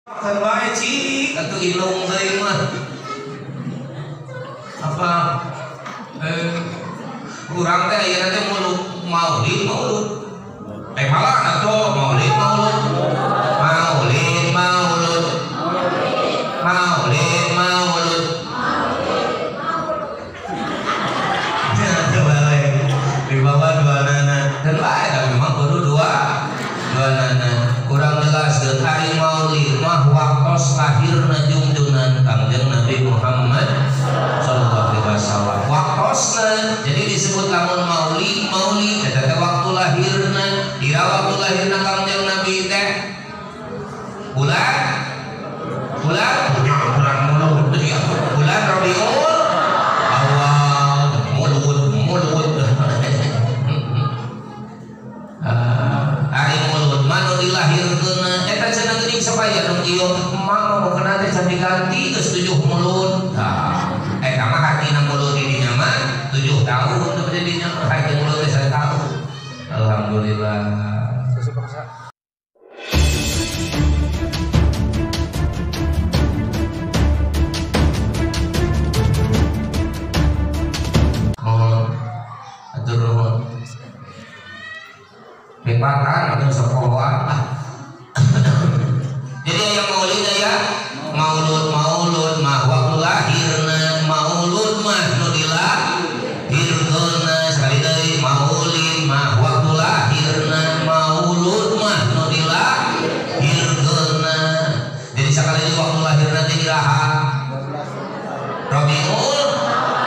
Kan bae cik atuh ilung deui mah. Apa urang teh ayeuna teh maulid maulud. Malah atuh maulid maulud. Maulid maulud. Maulid maulud. Di bawah dua nana dan bae da memang kudu dua nana. Kurang jelas dan hari maulid mah waktos lahirna jungjunan Kangjeng Nabi Muhammad sallallahu alaihi wasallam. Waktosna jadi disebut lamun maulid maulid eta teh waktu lahirna, dira waktu lahirna Kangjeng Nabi teh bulan bulan bulan mulud ya, bulan Rabiul Awal mulud mulud. Ari mulud mah nu dilahirkeun eta cenah geuning sapaya nu ieu emak mah mukena teh can diganti geus 7 mulud. Tah eta mah hartina mulud di dinya mah 7 tahun teu jadinya harti mulud teh 1 tahun. Alhamdulillah. Atur nuhun. Lipatan atau sekolah. Jadi yang maulid ya maulud maulud mah waktu lahirna, maulud mah nu dilahirkeunna. Sekali deui maulid mah waktu lahirna, maulud mah nu dilahirkeunna. Jadi sekali deui waktu lahirna teh iraha Rabiul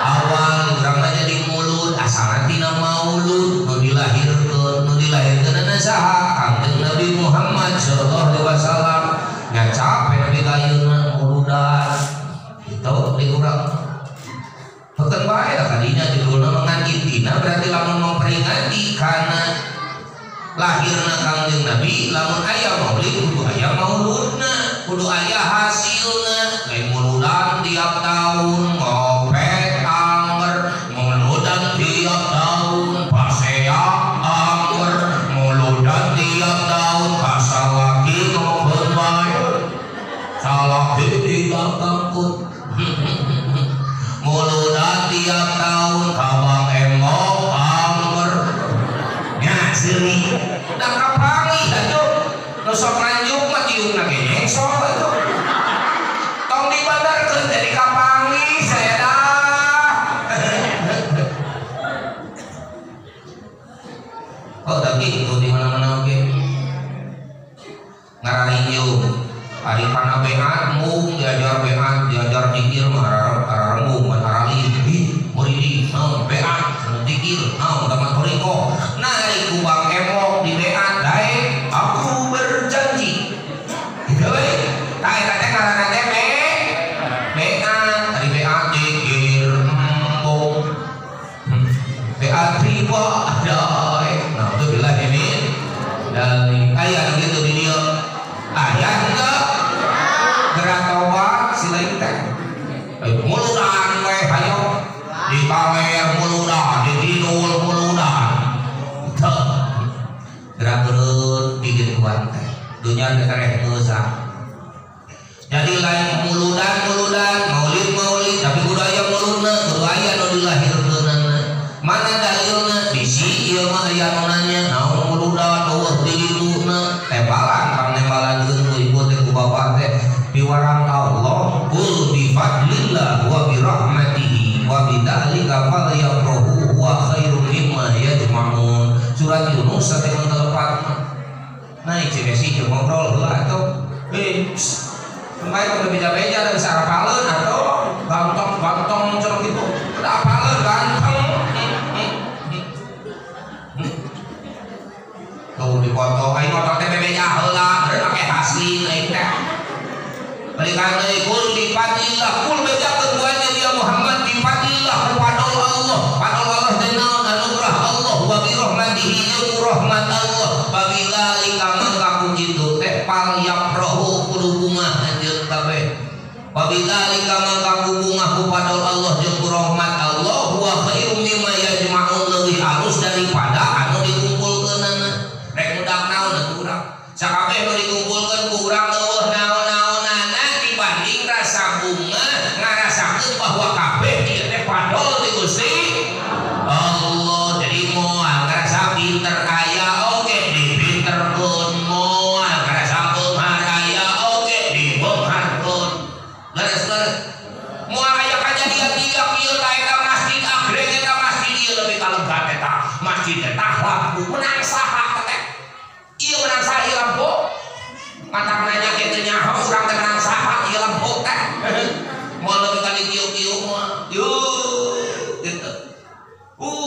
Awal, urang mah jadi mulud asalna tina maulud nu dilahirkeun, nu dilahirkeunna saha? Kangjeng Nabi Muhammad sallallahu alaihi wasallam. Nya capek nepi ka ayeuna muludan gitu di urang. Heukeun bae da kadinya judulna mah ngan intina berarti lamun memperingati kana lahirna Kangjeng Nabi, lamun aya maulid kudu aya mauludna, kudu aya hasilna. Lain muludan tiap tahun ngopet angger, muludan tiap tahun pasea angger, muludan tiap tahun kasalaki ngopeun bae salaki ditangkut. Muludan tiap tahun kabang emok angger nya seuri da kapanggih atuh nu sok lanjut mah tiungna ge nyengsok atuh. Tong dibandarkeun jadi kapanggih saya dah. Oh tapi itu di mana-mana oke. Ngararinju ari pana beat mung diajar beat diajar dikir mah ararembung aralih muridi naon beat dikir naon tamat toriko. Nah ari ku Bang Emok di beat daek aku berjanji gitu we. Tah eta teh ngaranna teh beat ari beat dikir embung beat riba daek. Nah itu bila ini dari aya gitu di dieu aya henteu gerak tobat silain teh muludan we hayo di kaler muludan di kidul muludan teu gerak beureuh digituan teh dunya teh karek geus. Jadi lain muludan muludan maulid maulid tapi kudu aya muludna, kudu aya nu dilahirkeunana. Mana dalilna? Bisi ieu mah aya nu nanya naon muludan eueuh di dituna tembalan pang nembalan ku ibu teh ku bapak teh piwarang Allah qul bi fadlillah wa bi rahmatihi wa bi dzalika falyafrahu huwa khairum mimma yajma'un. Surat Yunus teh mun telepat naik cek sih ngobrol heula atuh. Kemarin kalau beja-beja ada bisa apaleun atau ganteng-ganteng cenah kitu. Udah apaleun ganteng. Tuh dipoto aing motor teh bebeja heula, beureun make haslin aing teh. Balikan deui kul bi fadlillah, kul bejakeun buahnya dia Muhammad bi fadlillah fadl Allah. Fadl Allah teh naon? Anugerah Allah wa bi rahmatihi jeung rahmat Allah. Wa bi dzalika mangka ku kitu teh pal yafrahu kudu bungah anjeun kabeh. Wa bi dzalika mangka ku bungah ku fadl Allah jeung ku rahmat Allah huwa khairum mimma yajma'un, leuwih alus daripada anu dikumpulkeunana. Rek mudak naon atuh urang? Sakabeh nu dikumpulkeun ku urang eueuh naon-naon. ngarasa bunga ngarasakeun bahwa kabeh ieu teh padol ti Gusti Allah. Jadi moal ngarasa pinter aya oge dipinterkeun, moal ngarasa beunghar aya oge dibeungharkeun. Leres-leres moal aya kajadian tiga kieu ta eta masjid agreng eta masjid ieu leuwih kalegat eta masjid eta lampu menang saha teh ieu menang saha ieu lampu matak nanya kitu nyaho urang teh menang saha ieu lampu teh moal leuwih ka dikieu-kieu moal yuh gitu.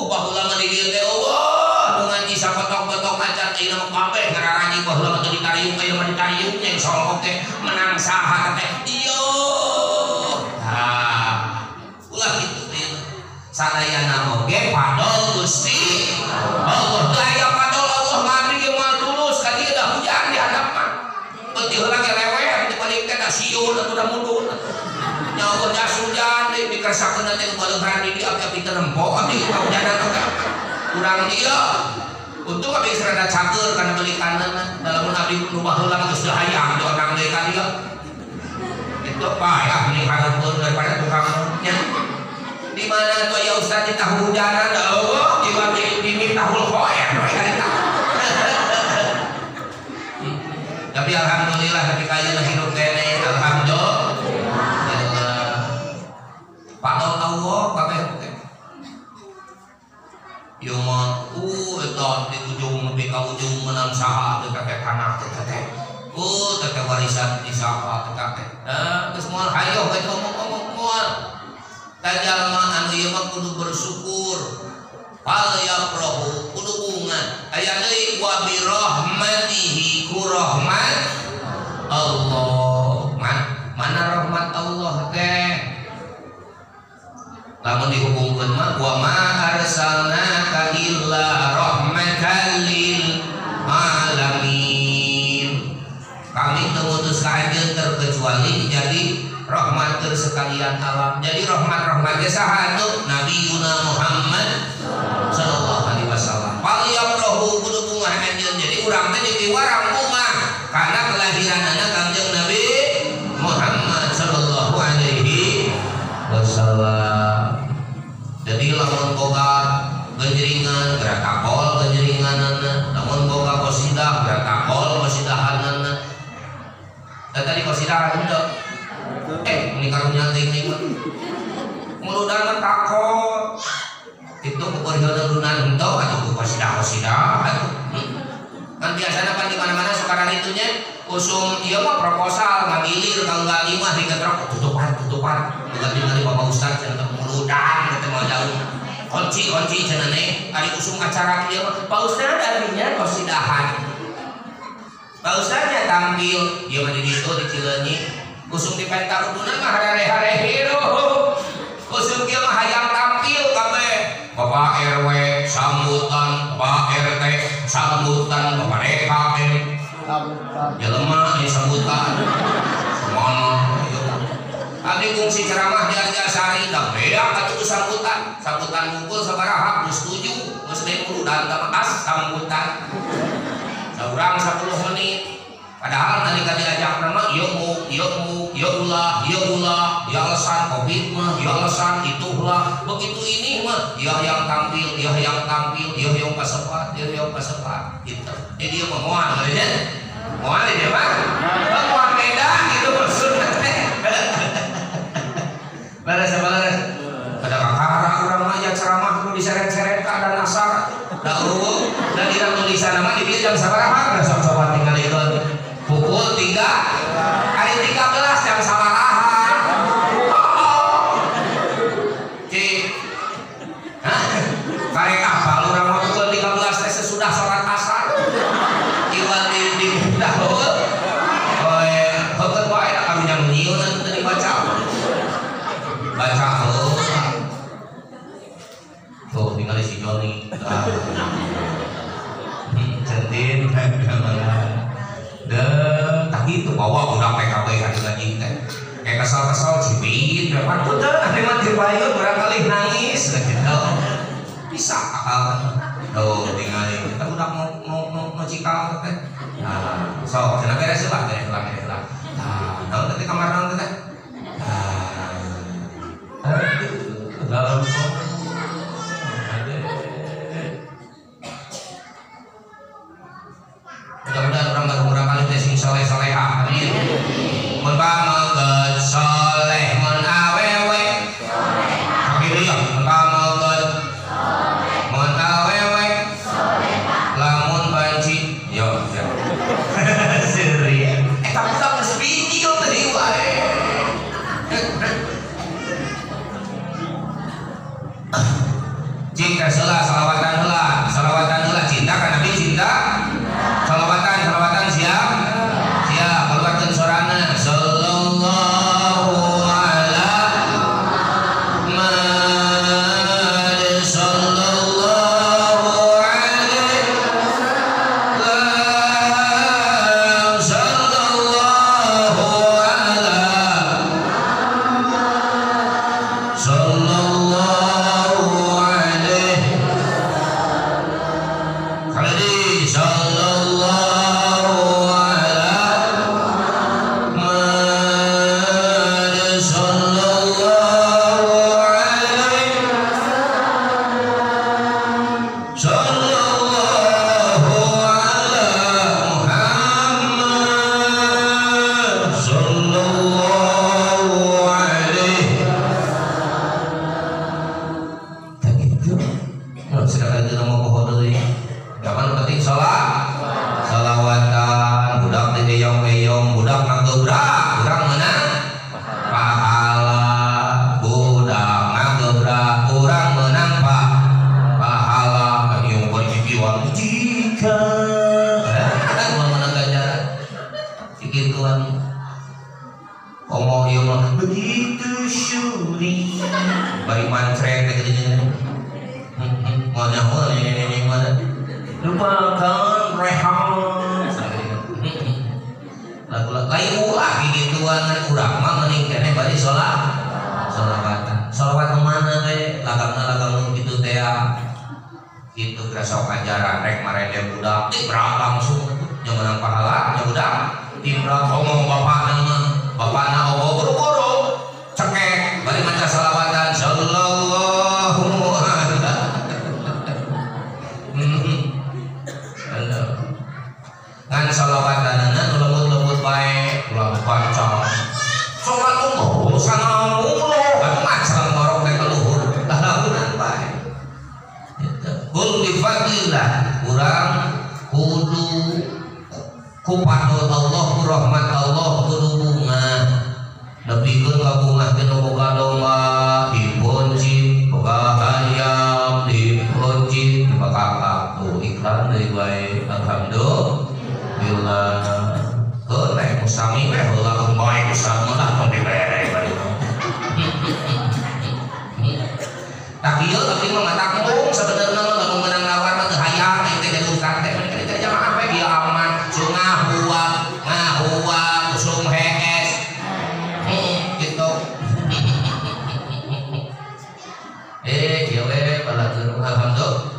Baheula mah di dieu teh eueuh nu ngaji sakotok-kotok acan teh ieu mah kabeh ngararaji baheula mah teu ditariung ieu mah ditariung nya insyaallah teh menang saha teh ieu. Tah ulah kitu teh sadayana oge padol Gusti Allah. Teu aya padol Allah mah abdi ge moal tulus ka dieu da hujan di handap mah. Peuting heula ge lewer di balik teh da siun atuh da mudun. Nya Allah jas hujan deui dikeresakeun teh baleungharan di dieu api-api teu nempo abdi kahujanan oge. Urang dieu untung abdi geus rada cager kana belikanna da lamun abdi nu baheula mah geus teu hayang diondang deui ka dieu. Itu payah mending hareupeun daripada tukangnya. Di mana tuh ya ustaz di tahu hujanan da eueuh di Miftahul Khair we harita. Tapi alhamdulillah tapi kayeuna hirup keneh alhamdulillah. Padol Allah kabeh teh. Ieu mah eta di ujung nepi ka ujung menang saha teh teh tanah teh teh. Teh warisan di saha teh teh. Nah, geus moal hayoh we ngomong-ngomong moal. Tajalma anu ieu mah kudu bersyukur. Fal yafrahu kudu bunga. Aya deui wa bi rahmatihi ku rahmat Allah. Mana rahmat Allah teh? Lamun dihubungkeun mah wa ma arsalnaka illa rahmatan lil alamin. Kami teu ngutus ka anjeun terkecuali jadi rahmat keur sekalian alam. Jadi rahmat-rahmat teh saha atuh? Nabi Muhammad sallallahu alaihi wasallam. Fal yafrahu kudu bungah anjeun. Jadi urang teh dipiwarang bungah karena kelahiranana Kangjeng Nabi Muhammad sallallahu alaihi wasallam. Jadi lamun boga genjeringan gerak takol genjeringanana, lamun boga qasidah gerak takol qasidahanana. Dan tadi qasidah henteu. Ini karunya teuing ieu mah. Muludan mah takol. Itu kukurieun urunan henteu atuh ku qasidah-qasidah atuh. Kan biasana pan di mana-mana sukaran itunya usum ieu mah proposal ngagilir ka unggal imah digetrok tutupan bukan ningali Bapak Ustaz cenah muludan teh moal jauh. Kunci-kunci cenah ne ari usum acara kieu mah Pak Ustaz artinya qasidahan. Pak Ustaznya tampil ieu mah di ditu di Cileunyi usum di pentar udunan mah hare-hare hirup. Usum kieu mah hayang tampil kabeh. Bapak RW sambutan, Bapak RT sambutan, Bapak DKM jelema ieu sambutan. Mana ieu. Abdi kungsi ceramah di Arjasari da beak atuh sambutan. Sambutan mukul sabaraha geus 7, geus deui muludan teh as sambutan. Saurang 10 menit. Padahal nalika diajak nama ieu mu, ieu mu, ieu ulah, ieu ulah, ieu alasan covid mah, ieu alasan itulah. Begitu ini mah, ieu yang tampil, ieu yang tampil, ieu yang kasepat, ieu yang kasepat gitu. Jadi ieu mah moal nya. Moal dia mah. Moal beda gitu maksudna teh. Beres beres. Ada kakara urang mah ya ceramah kudu diseret-seret ka ada nasar. Da eueuh, da dina tulisan mah di dieu jam sabaraha da sok-sokan tingalikeun. Pukul 3 hari 13 jam sabaraha. Cik. Hah? Karek apal urang mah pukul 13 teh sesudah salat asar. Iwan di udah heueuh. Oe, heukeut wae da karunya nyieun atuh teu dibaca. Baca heueuh. Tuh ningali si Joni. Centin deh, tak gitu bawa budak PKB hari ngaji teh. Kayak kesal-kesal cibit, depan udah ada mati payun barangkali nangis gitu. Bisa akal. Tuh tinggal kita udah mau cikal teh. Nah, sok cenah beres lah, beres lah, beres lah. Nah, naon teh kamar naon teh? Mun pameget soleh mun awewe solehah. Kaki deui mun pameget soleh mun awewe solehah. Lamun banci yo siap. Seri. Eta budak geus bijil teh wae. Cinta heula salawatan heula, salawatan heula cinta ka Nabi cinta. Salawatan, salawatan siap? Siap, keluarkeun sorana sallallahu ala Muhammad sallallahu alaihi wasallam sallallahu ala Muhammad sallallahu alaihi sallallahu ala Muhammad sallallahu alaihi wasallam sallallahu ala Muhammad sallallahu alaihi wasallam. Tak gitu. Sedangkan itu mau poho deui. Jangan penting sholat, salawatan, budak diheyong-heyong, budak ngagebrak, urang menang pahala, budak ngagebrak, urang menang pahala. Yang berjikiwan jika mau menang ganjaran, cikituan, ngomong ieu mah begitu syuri, bari mancrek teh geuning. Mana ini mana lupakan rehan lagu lain ulah gituan urang mah mending keneh bari sholat sholawatan sholawat mana teh lagangna lagang kitu teh kitu sok ajaran rek marende budak tibrak langsung nya meunang pahala nya budak tibrak ngomong bapakna mah bapakna ogo buru-buru cekek bari maca sholawatan sallallahu alaihi. Ngan sholawatan nu lembut-lembut bae ulah panca. Salat umum sanamu atuh maca ngorok teh ka luhur lalagunan bae. Gitu. Kul bi fadlillah urang kudu ku fadl Allah ku rahmat Allah kudu bunga. Nepikeun ka bungah teh nu boga domba diponcit boga hayam diponcit boga kakak tuh iklan deui bae alhamdulillah. Bila heuh musami we heula bae musami lah tong dibere bari. Tak ieu tapi mah mata embung sabenerna mah lamun meunang nawar mah teu hayang aing teh jadi ustad teh mending jadi jamaah we bieu aman sungahuak ngahuak usum hees. Gitu. Ieu we balakeun alhamdulillah.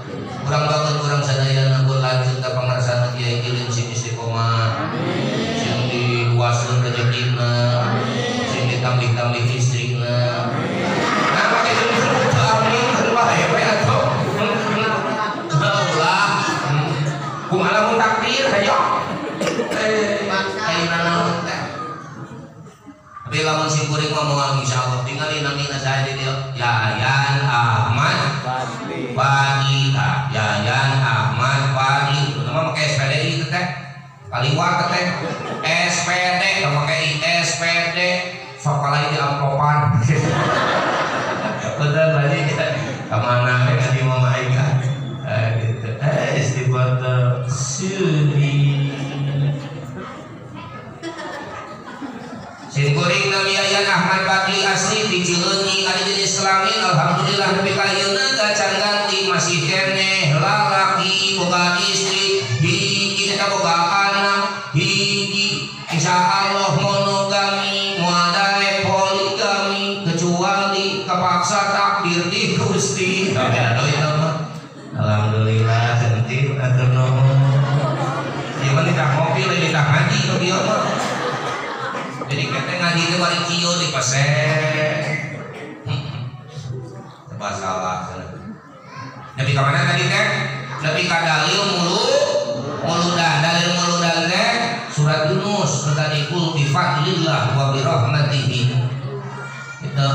Urang bageun urang sadayana pun lanjut ka pangarsana Kiai Giling sing istiqomah. Amin. Sing diluaskeun rezekina. Amin. Sing ditambih-tambih istrina. Amin. Nah, make jeung teu amin keur bae we atuh. Ulah. Kumaha lamun takdir hayo. Ayeuna naon teh. Tapi lamun sim kuring mah moal insyaallah tingali namina saha di dieu. Yayan Ahmad Fadli. Yayan Ahmad Fadli. Nama make SPDI teh. Kaliwat teh. SPD teh make ISPD. Sok kalai di amplopan. Bener lagi ka mana we di mama aing gitu. Istighfar suri. Simkuring nami Yayan Ahmad Fadli asli di Cileunyi ari jenis kelamin alhamdulillah nepi ka ayeuna gacan ganti masih keneh lalaki boga istri hiji eta boga anak hiji insyaallah monogami moal daek poligami kecuali kepaksa takdir di Gusti. Alhamdulillah sentil atur nuhun. Ieu mah ditah ngopi lain ditah ngaji nu ieu mah. Jadi kita ngaji itu bari kieu di pasek. Teu salah. Nepi ka mana tadi teh? Nepi ka dalil mulu muludan, dalil muludan teh surat Yunus tadi kul bi fadlillah wa bi rahmatihi. Itu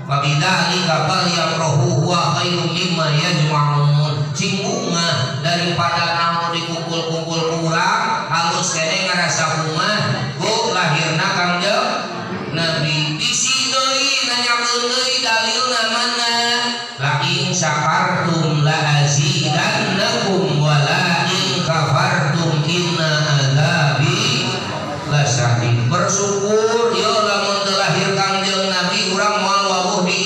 wa bidzalika falyafrahu huwa khairum mimma yajma'un. Cing bunga daripada naon dikumpul-kumpul kurang halus kene ngarasa bunga ku lahirna Kangjeng Nabi. Bisi deui nanyakeun deui dalilna mana? La in syakartum la azidannakum wa la in kafartum inna adzabi lasyadid. Bersyukur yo lamun teu lahir Kangjeng Nabi urang moal wawuh di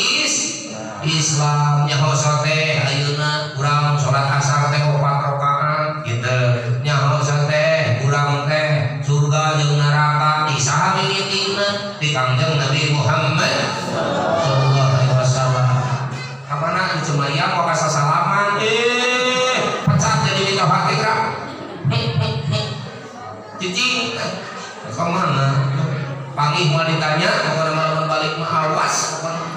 Islam. Nyaho teh ayeuna urang salat asar teh 4 rakaat gitu. Nyaho teh urang teh surga jeung neraka di saha mimitina di Kangjeng Nabi Muhammad sallallahu alaihi wasallam. Kamana di Cemayang kok kasasalaman pecat jadi mitoha teh gerak. Cicing kemana? Panggih mau ditanya, pokoknya malam balik mah awas pokoknya.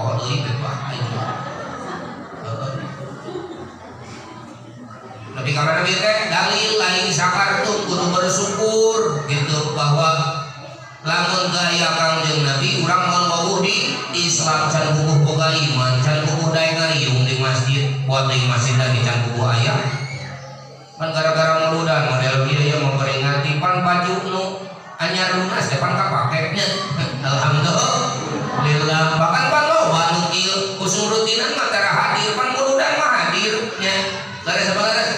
Oh deui teh wah aing. Tapi karena Nabi teh dalil lain sakartum kudu bersyukur gitu bahwa lamun gaya Kangjeng Nabi urang moal wawuh di Islam can bubuh boga iman can bubuh daek ngariung di masjid buat di masjid lagi can bubuh aya pan gara-gara muludan model kieu ya memperingati pan baju nu anyar lunas teh pan kapake nya alhamdulillah bahkan pan loba nu kieu usum rutinan mah tara hadir pan muludan mah hadir nya laras apa laras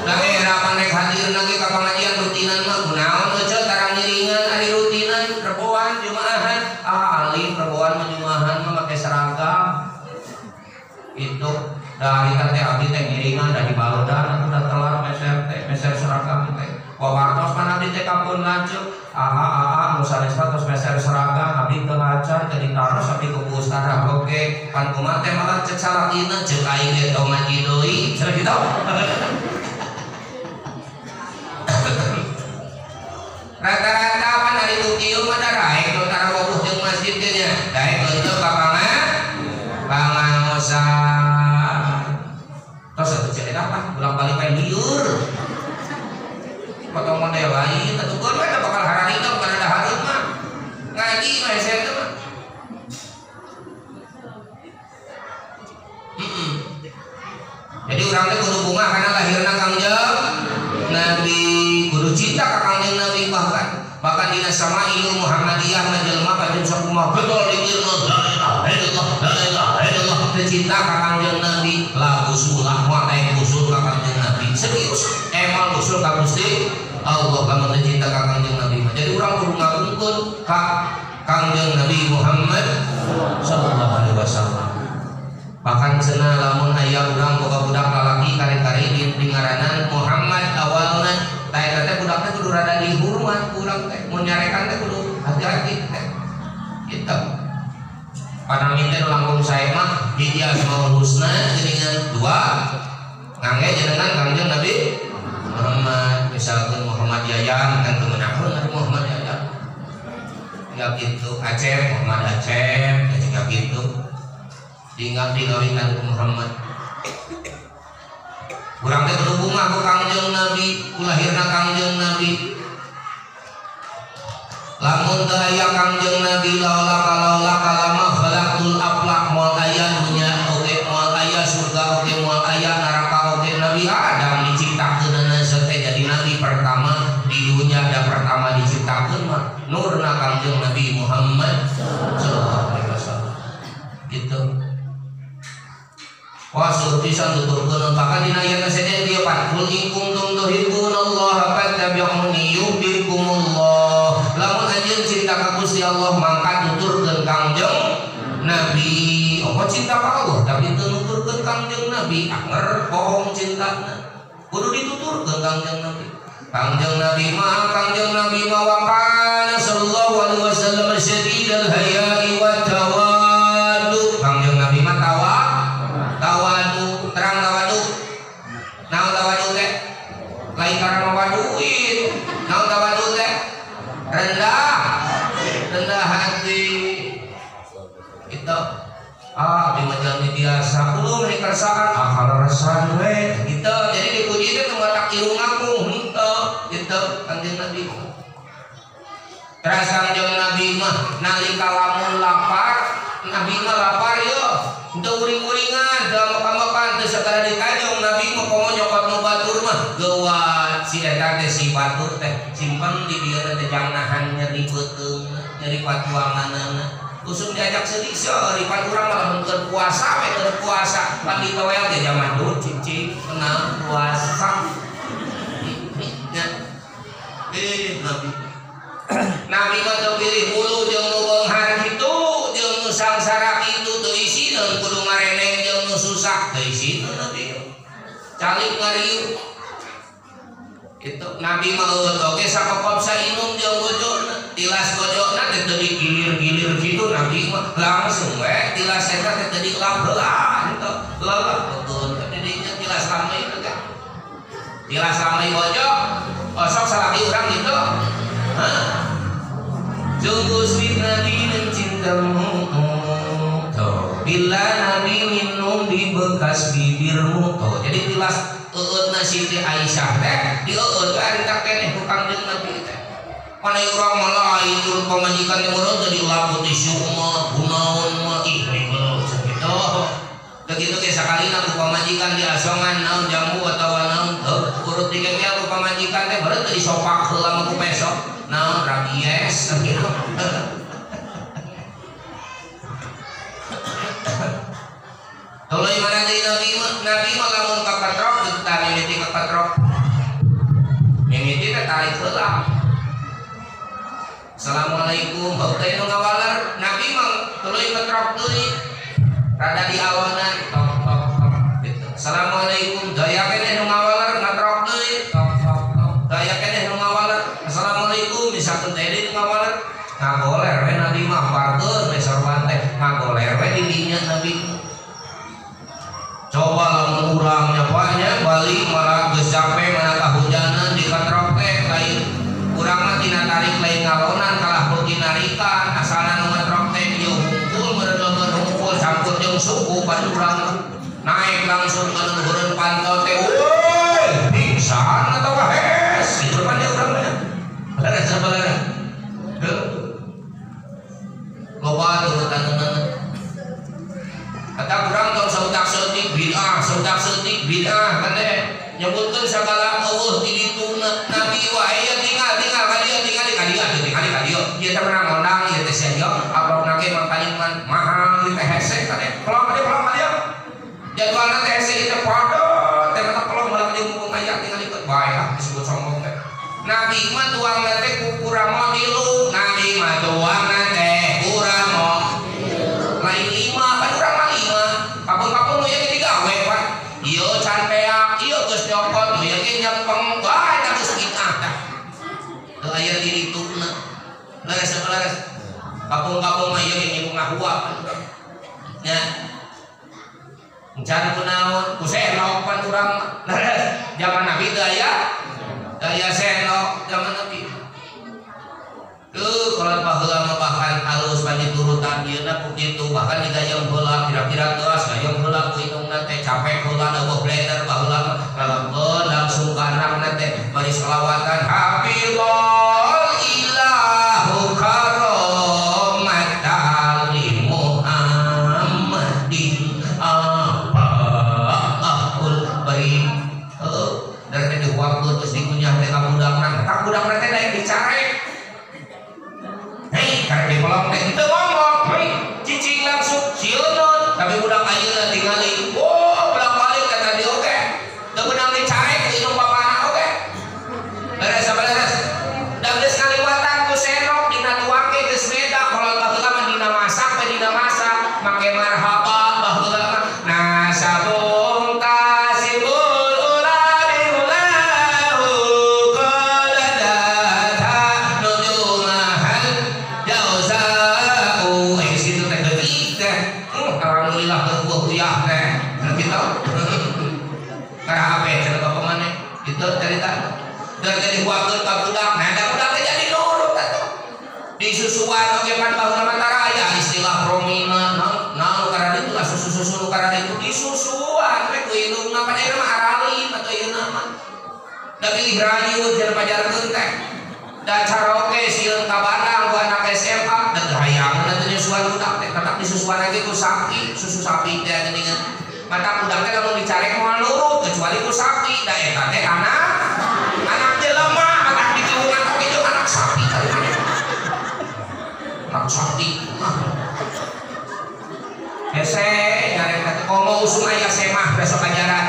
da era pan rek hadir lagi ka pangajian rutinan mah kunaon euceut tarang ngiringan ari rutinan reboan jumaahan alif reboan mah jumaahan mah make seragam itu dari teh abdi teh ngiringan dari balodan atuh da telar meser teh meser seragam teh wawartos pan abdi teh kampun lanceuk aha nu sanesna tos meser seragam abdi teu acan teh ditaros abdi ku ustaz oge pan kumaha teh malah cek salakina cek aing ge tong ngaji deui cenah kitu. Rata-rata pan ari tu kieu mah da raek nu tara wawuh jeung masjid teh nya daek henteu ka pangaosan tos atuh cek eta mah bolak-balik bae lieur potong model lain atuh keun we da bakal hararita bukan ada hareup mah ngaji mah hese teh mah. Jadi urang teh kudu bunga karena lahirna Kangjeng Nabi kudu cinta ka Kangjeng Nabi bahkan dina Samailul Muhammadiyah menjelma kajen sakumaha betul dikirna la ilaha illallah la ilaha illallah teu cinta ka Kangjeng Nabi lagu sulah moal aya usul ka Kangjeng Nabi serius emang usul ka Gusti Allah lamun teu cinta ka Kangjeng Nabi mah. Jadi urang kudu ngagungkeun ka Kangjeng Nabi Muhammad sallallahu alaihi wasallam. Bahkan cenah lamun aya urang boga budak lalaki kari-kari di ngaranan Muhammad awalna tah eta teh budak teh kudu rada dihormat urang teh mun nyarekan teh kudu hati-hati teh gitu. Panami teh langkung sae mah hiji Asmaul Husna geuningan dua ngangge jenengan Kangjeng Nabi Muhammad misalkan Muhammad Yayan kan teu meunahun ari Muhammad Yayan ya gitu Acep Muhammad Acep ya juga gitu tinggal digawikan ku Muhammad. Urang teh kudu bungah ku Kangjeng Nabi, ku lahirna Kangjeng Nabi. Lamun teu aya Kangjeng Nabi laula kalaula kalama khalaqtul aflaq moal aya dunya oge moal aya surga oge moal aya neraka oge. Nabi Adam diciptakeunana teh jadi nabi pertama di dunya da pertama diciptakeun mah nurna Kangjeng Nabi Muhammad sallallahu alaihi wasallam. Gitu. Wah seueur pisan tuturkeun bahkan dina ayat saja dia pan kul in kuntum tuhibbunallaha fattabi'uni yuhibbukumullah. Lamun anjeun cinta ka Gusti Allah mangka tuturkeun Kangjeng Nabi. Oh cinta ka Allah tapi teu nuturkeun Kangjeng Nabi anger bohong cintana. Kudu dituturkeun Kangjeng Nabi. Kangjeng Nabi mah wa kana sallallahu alaihi wasallam syadidal haya'i wa tawadu. Kangjeng Nabi mah tawadu, terang tawadu. Naon tawadu teh? Lain karena mawa duit. Naon tawadu teh? Rendah, rendah hati. Itu ah di majalmi dia Kaleresan we gitu. Jadi dipuji teh teu matak irung aku henteu gitu Kangjeng Nabi. Teras Kangjeng Nabi mah nalika lamun lapar, Nabi mah lapar yo teu uring-uringan, teu makan-makan, teu sagala ditanyong Nabi mah komo nyokot nu batur mah geuwat si eta teh si batur teh simpen di dieu teh jang nahan nyeri beuteung, nyeri patuanganna. Usum diajak sedih seuri pan urang mah lamun keur puasa we keur puasa pan ditoel ge zaman dulu cicing kenal puasa. Nya. Nabi. Nabi mah teu pilih bulu jeung nu beunghar kitu jeung nu sangsara kitu teu isineun kudu mareneng jeung nu susah teu isineun Nabi. Calik ngariung. Itu Nabi mah oge sakokop sainum jeung bojona tilas bojona teh teu digilir-gilir kitu Nabi mah langsung we tilas eta teh teu dilap heula gitu. Lelah betul didinya tilas lamai teh. Tilas lamai bojo osok salaki urang gitu. Hah? Sungguh sweet Nabi mencintamu tuh. Bila Nabi minum di bekas bibirmu tuh. Jadi tilas eueutna Siti Aisyah teh dieueut we ari tak keneh ku Kangjeng Nabi teh. Mana urang mah lain turut pamajikan teh meureun teh dilaput isu mah gunaon mah ih ribet kitu. Teu kitu ge sakalina ku pamajikan diasongan naon jambu atawa naon teu urut dikengkel ku pamajikan teh beureut teh disopak heula mah ku pesok naon rabies gitu. Tuluy mana deui Nabi mah? Nabi mah lamun kaketrok teu tah mimiti kaketrok. Mimiti teh tarik heula. Assalamualaikum, heuh teh nu ngawaler. Nabi mah tuluy ketrok deui. Rada diawanan tok tok tok gitu. Assalamualaikum, daya keneh nu ngawaler ngatrok deui tok tok tok. Daya keneh nu ngawaler. Assalamualaikum, misalkan teh deui nu ngawaler. Ngagoler we Nabi mah parkeun we sorban teh. Ngagoler we di dinya Nabi. Coba lamun urang nyapanya balik malah geus capek mana kahujanan dikatrok teh lain urang mah tina tarik lain ngalonan kalah beuki narikan asalna nu ngatrok teh ieu hungkul meureun leukeun hungkul campur jeung suku pan urang naik langsung ka luhureun panto teh euy pingsan atawa hees kitu pan urang mah leres sabalara heuh loba turutanna. Kata kurang tong sautak seutik bid'ah, sautak seutik bid'ah kan teh nyebutkeun sagala eueuh di dituna Nabi wae ya tinggal tinggal ka dieu tinggal ka dieu tinggal ka dieu ieu teh menang ngondang ieu teh sia ieu aplopna ge mangkaning mahal ieu teh hese kan teh pelong ka dieu pelong ka dieu jadwalna teh hese ieu teh padot teh mata pelong malah ka dieu mumpung aya tinggal ikut bae ah disebut sombong teh Nabi mah tuangna teh ku kurang tilu Nabi mah tuangna teh kurang lain lima kan urang mah lima kapung-kapung nu ieu ge digawe pan ieu can peak ieu geus nyokot nu ieu ge nyepeng wah eta geus bid'ah tah teu aya di dituna leres leres kapung-kapung mah ieu ge nyiku ngahua pan urang nya can kunaon ku senok pan urang mah leres zaman Nabi teu aya senok zaman Nabi. Tuh kalau baheula mah bahkan halus pan diturutan dieuna ku kitu bahkan digayeng heula kira-kira geus gayeng heula ku indungna teh capek heula eueuh blender baheula mah lalengkeun langsung ka anakna teh bari selawatan hafizul ilahu karomatan li Muhammadin apaul bari heuh dari teh diwaktu terus dikunyah teh ka budakna tak budakna teh daek dicarek. Hei, karek dipelong teh henteu ngomong, hei, cicing langsung sieun tapi budak ayeuna tingali. Oh, bolak-balik kata dia oge. Teu meunang dicarek ku indung bapana oge. Beres beres. Da geus ngaliwatan ku senok dina tuang ge geus beda kolot baheula mah dina masak we dina masak make marhaba baheula mah nasabung tasibul ula biulahu qaladata nujumahal jauza'u eh situ teh geutik teh alhamdulillah berbuah uyah teh kitu karahape cenah bapak maneh kitu carita dan jadi huakeun ka budak nah da budak teh jadi nurut atuh disusuan oge pan baheula mah tara aya istilah promina naon naon karena itu lah susu-susu karena itu disusuan we ku indungna Da bilih rayut jeung pajarkeun teh. Da caroke sieun ka bandang ku anak SMA da teu hayang da teu nyusuan budak teh tetap disusuan lagi ku sapi, susu sapi teh geuningan. Mata budak teh lamun dicarek moal nurut kecuali ku sapi da eta teh anak jelema matak dikiwungan oge jeung anak sapi kali maneh. Anak sapi mah. Hese nyarek teh komo usum aya semah besok ajaran.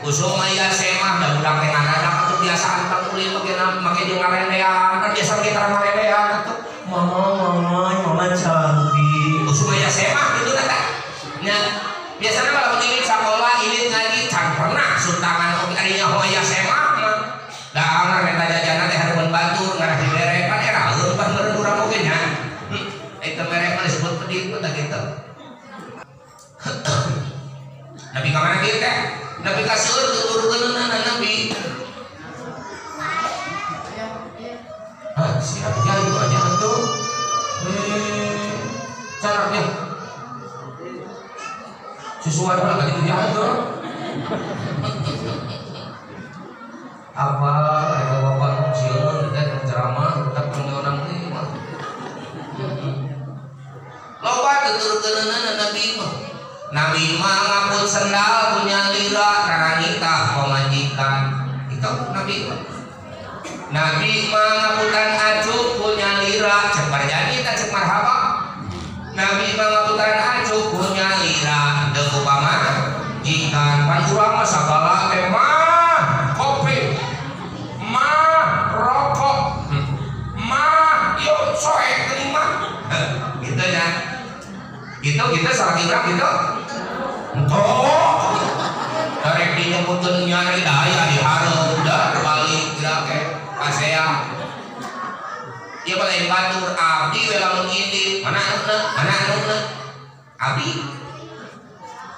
Usum aya semah da budak teh ngadadak atuh biasaan tang ulin make make jeung ngarendean kan biasa kita ngarendean atuh mama mama cantik. Usum aya semah kitu teh nya. Biasanya kalau ini sekolah ini ngaji can pernah suntangan oge ari nyaho aya semah mah. Da anger menta jajanan teh hareupeun batur ngarah dibere pan eraeun pan meureun urang oge nya. Eta mere mah disebut pedit mah kitu. Nabi ka mana kieu teh? Nabi ka seueur tuturkeunana Nabi. Hah, siap ya itu aja atuh. Caranya susuan lah tadi ya tuh. Apa ada bapak sieun teh ceramah tetap orang teh mah. Loba tuturkeunana Nabi mah. Nabi mah ngapun sendal punya lira karangita pamajikan. Itu Nabi mah. Nabi mah ngaputan acuk punya lira cek marjani teh cek marhaba. Nabi mah ngaputan acuk punya lira deuk pamajikan. Pan urang mah sagala teh mah kopi, mah rokok, mah yo soek teuing mah. Gitu ya. Gitu gitu salah urang gitu. Entok. Darek dinyebutkeun nya daya dihareup da balik geura ke pasea. Ieu mah lain batur abdi we lamun indit mana anuna mana anuna abdi.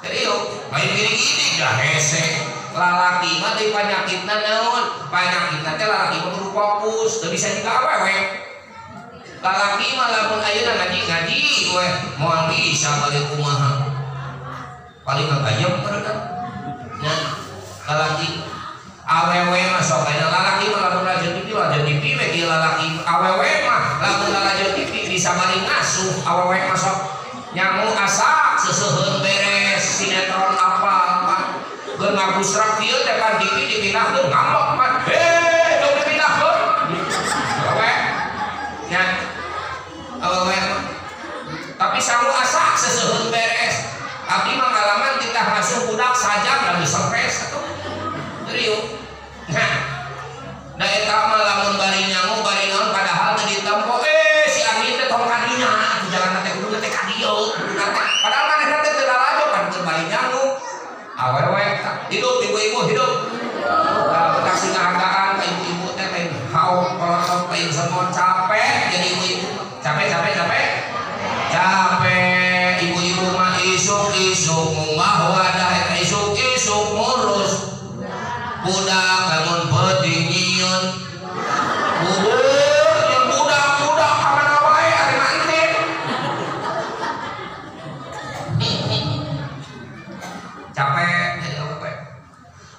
Serius, lain gini-gini dah hese. Lalaki mah teh panyakitna naon? Panyakitna teh lalaki mah kudu fokus, teu bisa jiga awewe. Lalaki mah lamun ayeuna ngaji-ngaji we moal bisa balik kumaha. Paling ngagayem meureun. Nya lalaki awewe mah sok aya lalaki mah lamun lalajo TV lalajo TV we kieu lalaki awewe mah lamun lalajo TV bisa bari ngasuh awewe mah sok nyamu asak seseuheun beres sinetron apa apa geun ngabusrak kieu teh pan TV dipindahkeun ngamok pan heh dong dipindahkeun awewe nya awewe tapi sangu asak seseuheun beres abdi mah ngalaman titah ngasuh budak sajam da geus stres atuh riuh. Nah, da eta mah lamun bari nyangu bari naon padahal teu ditempo si Amin teh tong kadinya atuh jalan teh kudu teh ka dieu padahal manehna teh teu lalajo pan keur bari nyangu awewe hidup ibu-ibu hidup. Nah, sing ngahargaan ka ibu-ibu teh teh haok kolotot lain semua capek jadi ibu-ibu capek capek capek capek ibu-ibu mah isuk-isuk ngumbah wadah eta isuk-isuk ngurus budak lamun peuting nyieun bubur jeung budak-budak ka mana wae ari mah enteu capek jadi awewe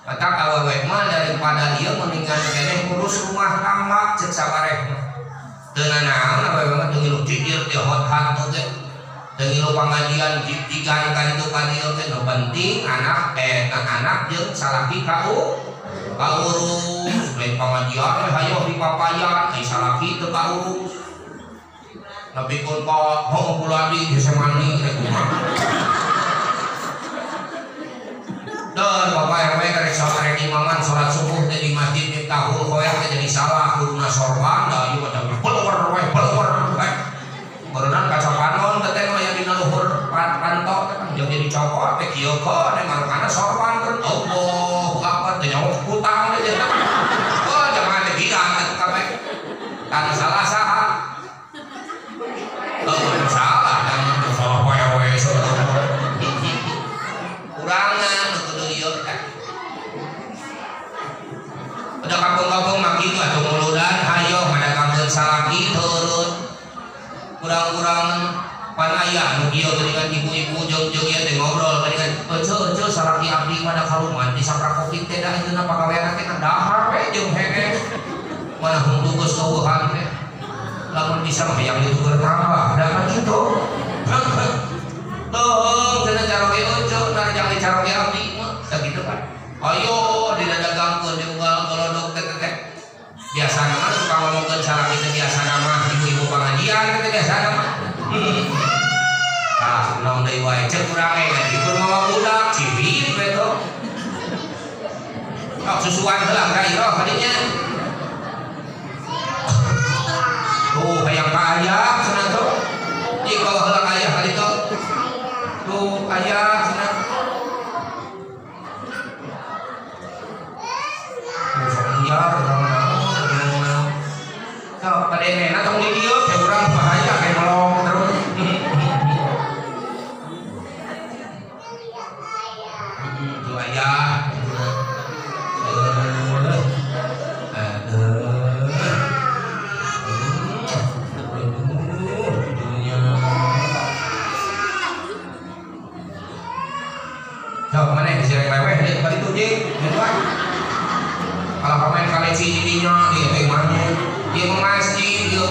matak awewe mah daripada ieu mendingan keneh ngurus rumah tangga ceuk sabareh mah teu nanaon awewe mah teu ngilu jijir teh hot-hat oge teu ngilu pangajian jijigan ka ditu ka dieu teh nu penting anak anak jeung salaki ka kaurus lain pangajian we hayoh dipapayan ai salaki teu kaurus nepikeun ka heuh buladi hese mandi rek kumaha dan bapak RW rek salat imaman salat subuh teh di masjid Miftahul Khoir teh jadi salah kuduna sorban da ieu mah peluwer we peluwer we berenang kaca panon teh teh aya dina luhur panto teh kan jeung jadi cokot teh kieu keun marukana sorban keun Allahu Akbar teh nyawa hutang teh jeung oh jamaah teh girang atuh kabeh tan salah saha oh salah dan salah we we kurangan nu kudu ieu teh udah kampung-kampung mah kitu atuh muludan hayo madagangkeun salaki turun kurang-kurang Pan aya nu kieu geuningan ibu-ibu jeung-jeung ieu teh ngobrol geuningan eceu eceu salaki abdi mah da kaluman di sapra covid teh da ayeuna pagawean teh kan dahar we jeung heeh mana hungtu geus eueuhan teh lamun bisa mah hayang dituker tambah da kan kitu teuing cenah caroge eceu narajang di caroge abdi mah sakitu kan ayo didadagangkeun diunggal golodog teh teh biasana mah suka ngomongkeun salaki teh biasana mah ibu-ibu pangajian teh biasana mah. Ah, naon deui wae ceuk urang ge dikur mawa budak cibit we tuh. Sok susuan heula ka iroh kadinya. Tuh hayang ka aya cenah tuh. Ieu bawa heula ka aya ka ditu. Tuh aya cenah. Sok liar urang naon. Sok kademena tong di dieu teh urang bahaya kayak melong terus. Tuh ayah. Sok mana disirek leweh deui balik tuh jeung gitu ah. Kalau pemain kaleci didinya ieu teh mana? Ieu masjid ieu.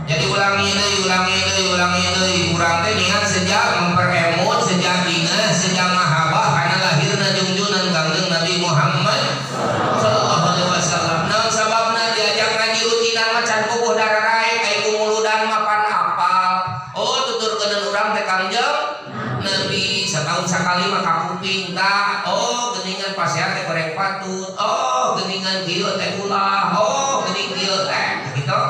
Jadi ulangi deui, ulangi deui, ulangi deui. Urang teh niat sejak memperemut, sejak ingat, sejak mahabbah kana lahirna jungjunan Kangjeng Nabi Muhammad sallallahu alaihi wasallam. Naon sababna diajak ngaji rutinan mah can puguh dararaek ai kumuludan mah pan apal. Oh tuturkeun urang teh Kangjeng Nabi setahun sakali mah kakuping tah. Oh geuningan pasean teh goreng patut. Oh geuningan kieu teh ulah. Oh geuning kieu teh gitu.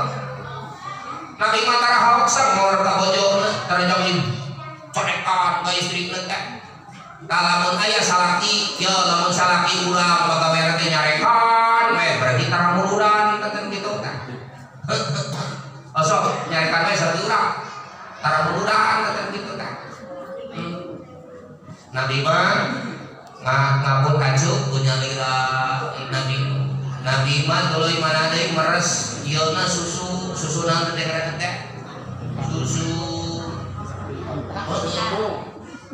Nabi mah tara hawak sangor ka bojona tara jauhin conekan ka istrina teh. Tah lamun aya salaki, ya lamun salaki urang bagaweana teh nyarekan we berarti tara muludan teh kitu teh. Osok nyarekan we salaki urang tara muludan teh kitu teh. Nabi mah ngabut acuk ku nyalira Nabi. Nabi mah tuluy mana deui meres ieuna susu susu naon teh ngaranna teh susu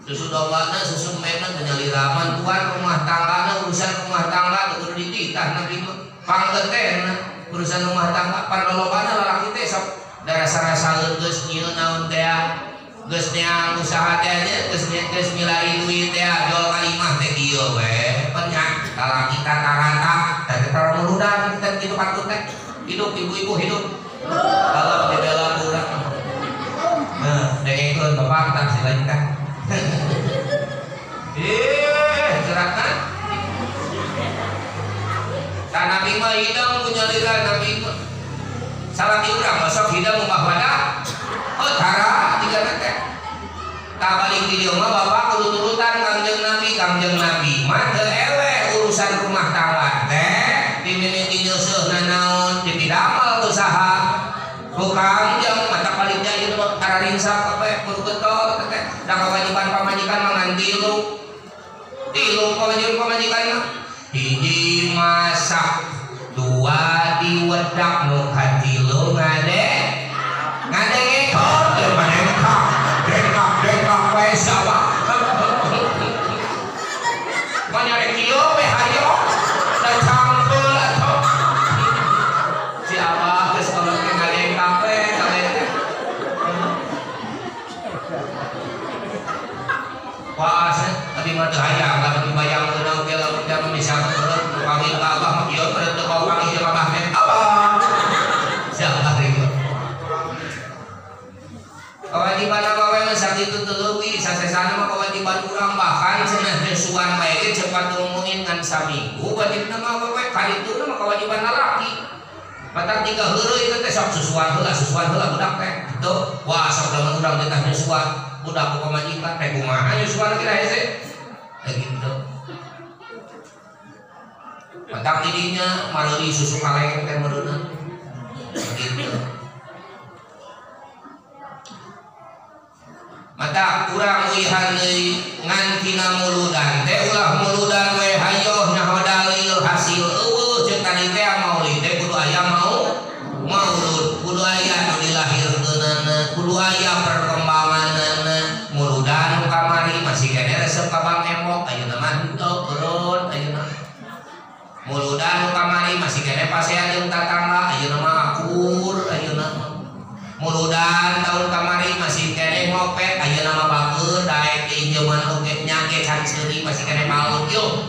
susu dombana susu memang teh nyalira mantuan rumah tanggana urusan rumah tangga kudu dititah Nabi mah pangkeun teh urusan rumah tangga parlolobana lalaki teh sok da rasa-rasaeun geus nyieun naon teh geus neang usaha teh nya geus milari duit teh jual ka imah teh kieu we nya lalaki rata-rata teh tara muludan teh kitu patut teh hidup ibu-ibu hidup kalau dibela urang nah dengekeun bapak tah si lain tah ceratna tah Nabi mah hidang ku nyalira Nabi mah salaki urang sok hidang mah wadah oh tara tiga teh tah balik di dieu mah bapak kudu turutan Kangjeng Nabi. Kangjeng Nabi mah teu eleh urusan rumah tangga teh dimimiti nyeuseurna naon dipidamel usaha ku Kangjeng mata paling ieu mah tara ringsak kabeh kudu getol teh da kewajiban pamajikan mah ngan tilu tilu kewajiban pamajikan mah hiji masak dua diwedak nu katilu ngade ngadengekon teu manengkak dengkak dengkak we sawah manyarek kieu we hayo da cangkeul atuh si abah geus kolot teh ngadengkak we kabeh teh wah abi mah teu hayang lamun dibayangkeun oge lamun da bisa meureun kawin ka abah mah kieu meureun teu kawin jeung abah teh abah si abah ribut kewajiban awewe mah sakitu teu leuwih sasesana mah kewajiban urang bahkan cenah nyusuan wae ge cepat ngomongin ngan saminggu wajibna mah awewe kadituna mah kewajiban lalaki matak tiga heureuy teh sok susuan heula budak teh kitu wah sok lamun urang teh nyusuan budak ku pamajikan teh kumaha nyusuan kira hese teh kitu matak didinya mareuli susu kaleng teh meureunna kitu. Mata kurang uihan deui ngan tina muludan teh ulah muludan we hayoh nyaho dalil hasil eueuh ceuk tadi teh maulid teh kudu aya mau maulud kudu aya nu dilahirkeunana kudu keneh pasean jeung tatangga ayeuna mah akur ayeuna mah. Muludan tahun kamari masih keneh ngopet ayeuna mah bager daek diinjeuman oge nya ge can seuri masih keneh maut yo.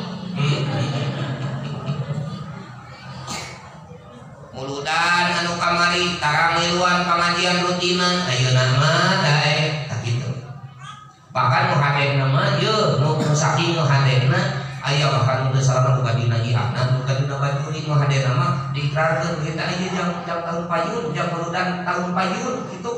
Muludan anu kamari tarang miluan pangajian rutinan ayeuna mah daek tah kitu. Bahkan nu hadena mah yeuh nu saking nu hadena aya bahkan nu salah bukan dina ihana bukan dina bajuri nu hadena mah diikrarkeun kita ieu jang tahun payun jang muludan tahun payun kitu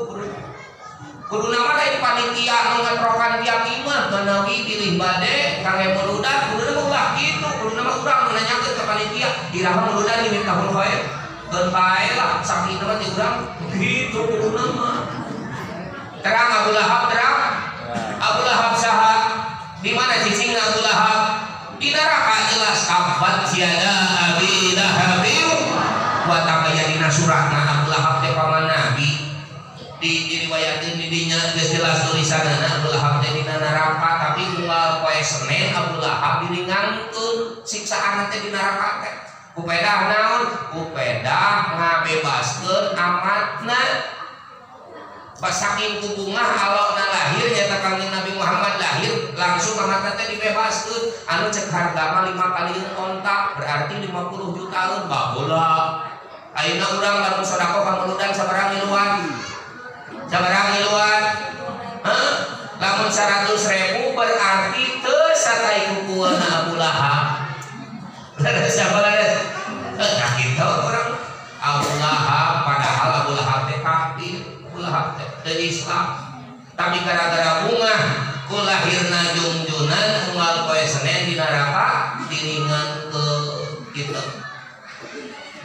kudu nama lain panitia nu ngetrokan tiap imah manawi pilih bade kangge muludan kuduna mah ulah kitu kuduna mah urang nu nanyakeun ka panitia iraha muludan di tahun bae keun bae lah saking mah ti urang kitu kuduna mah terang Abu Lahab terang Abu Lahab saha di mana cicingna Abu Lahab di neraka jelas tabat siada Abi Lahab wa tabaya dina suratna Abu Lahab teh paman Nabi di diriwayatkeun di dinya geus jelas tulisanna Abu Lahab teh dina neraka tapi unggal poe Senin Abu Lahab diringankeun siksaanna teh di neraka teh ku pedah naon ku pedah ngabebaskeun amatna. Saking kubungah alona lahir nyata kangjeng Nabi Muhammad lahir langsung amatna teh dibebaskeun anu cek harga mah 5 kali onta berarti 50 jutaan baheula ayeuna urang lamun sedekah ka muludan sabaraha ngiluan sabaraha ngiluan heuh lamun 100.000 berarti teu satai kukuana Abu Lahab leres leres nah kitu urang Abu Lahab padahal Abu Lahab teh kafir Abu Lahab teh Islam tapi gara-gara bunga ku lahirna jungjunan unggal poe Senin di neraka diringan ke kitu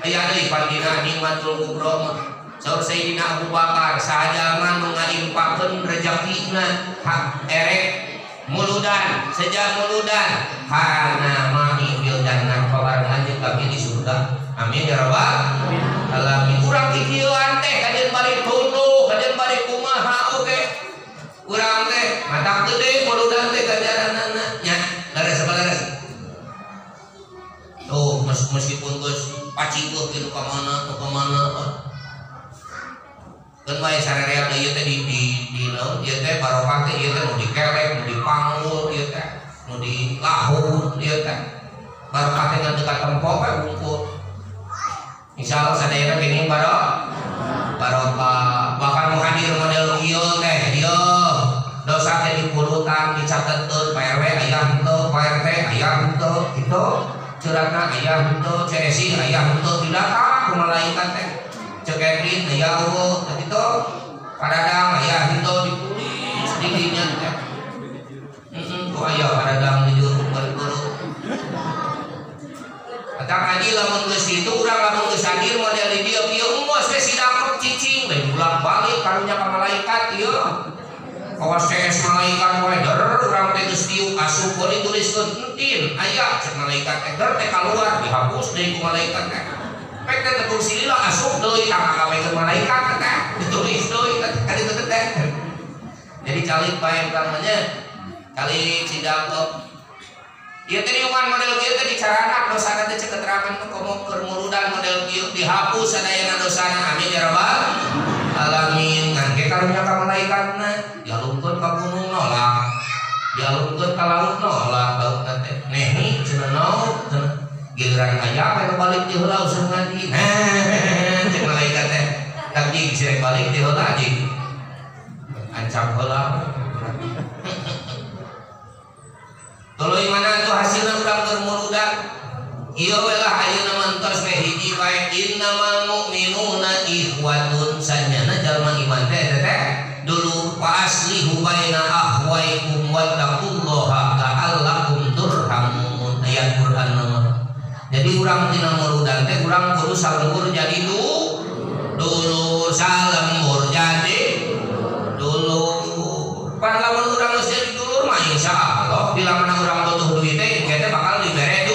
aya deui pandina nikmatul kubro mah saur Sayyidina Abu Bakar sajalma nu ngaimpakeun rejekina hak erek muludan sejak muludan kana ma'i fil jannah pabarengan jeung kami di surga amin ya rabbal alamin urang kikieuan teh kajeun balik tunduh kajeun balik kumaha oge urang teh matak gede muludan teh ganjaranana nya leres leres tuh meskipun geus pacikuh kitu ka mana ka mana keun wae sarerea ieu teh di naon ieu teh barokah teh ieu teh nu dikelek nu dipanggul ieu teh nu dilahun ieu teh barokah teh ngan teu katempo we wungkul insyaallah sadayana geuning barokah bahkan nu hadir model kieu teh ieu dosa teh dipurutan dicatetkeun Pak RW aya henteu Pak RT aya henteu kitu curhatna aya henteu CSI aya henteu didata ku malaikat teh cek Edwin aya eueuh teh kitu padadang aya henteu ditulis di dinya teh heeh ku aya padadang di juruk bari-buru Atang haji lamun geus kitu urang lamun geus hadir model di dieu kieu enggeus we sidakep cicing we bolak-balik karunya ka malaikat ieu kawas CS malaikat wae der urang teh geus diuk asup we dituliskeun entin aya cek malaikat teh der teh kaluar dihapus deui ku malaikat teh pek teh teu silila asup deui tanggawekeun malaikat teh ditulis deui ka ditu teh jadi calik bae urang mah nya calik sidakep ieu teh diungan model kieu teh dicaranak dosana teh cek keterangan komo keur muludan model kieu dihapus sadayana dosana amin ya rabbal alamin ngan ge karunya ka malaikatna dialungkeun ka gunung nolak dialungkeun ka laut nolak lautna teh nehi cenah naon cenah giliran aya we balik di heula usah ngaji nah cek malaikat teh tapi sirek balik di heula anjing ancam heula tuluy mana tuh hasilna urang keur muludan ieu we lah ayeuna mah entos we hiji bae innamal mu'minuna ikhwatun sanyana jalma iman teh teh dulu wa aslihu baina akhwaikum wattaqullaha la'allakum turhamun ayat Quran mah. Jadi urang tina muludan teh urang kudu salembur jadi dulur salembur jadi dulur pan lamun urang geus jadi dulur mah insyaallah bila mana urang butuh duit teh engke teh bakal dibere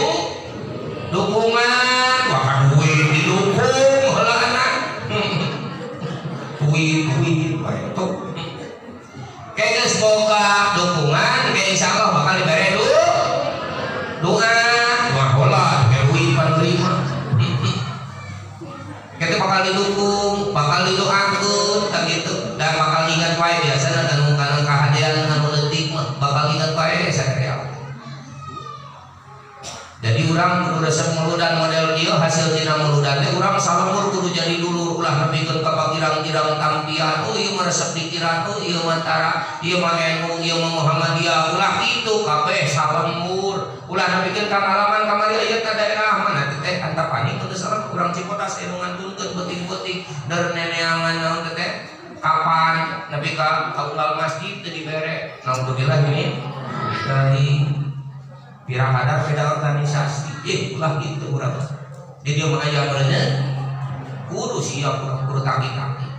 dukungan wah duit didukung heula anak duit duit wae tuh kayak geus boga dukungan kayak insyaallah bakal dibere doa wah heula dibere duit panerima Jadi urang kudu resep muludan model ieu hasil tina muludan teh urang salembur kudu jadi dulur ulah nepikeun ka pagirang-girang tampian. Oh ieu mah resep dikiran, oh ieu mah tara, ieu mah NU, ieu mah Muhammadiyah, ulah kitu kabeh salembur. Ulah nepikeun ka ngalaman kamari aya ka daerah mana teh Antapani kudu salah urang Cibodas anu ngantunkeun beuting-beuting dar neneangan naon teh kapan nepi ka unggal masjid teu dibere. Naudzubillah ini dari pirang kadar beda organisasi, ulah gitu urang. Di dia mah aya meureunna kudu siap urang kudu taki-taki.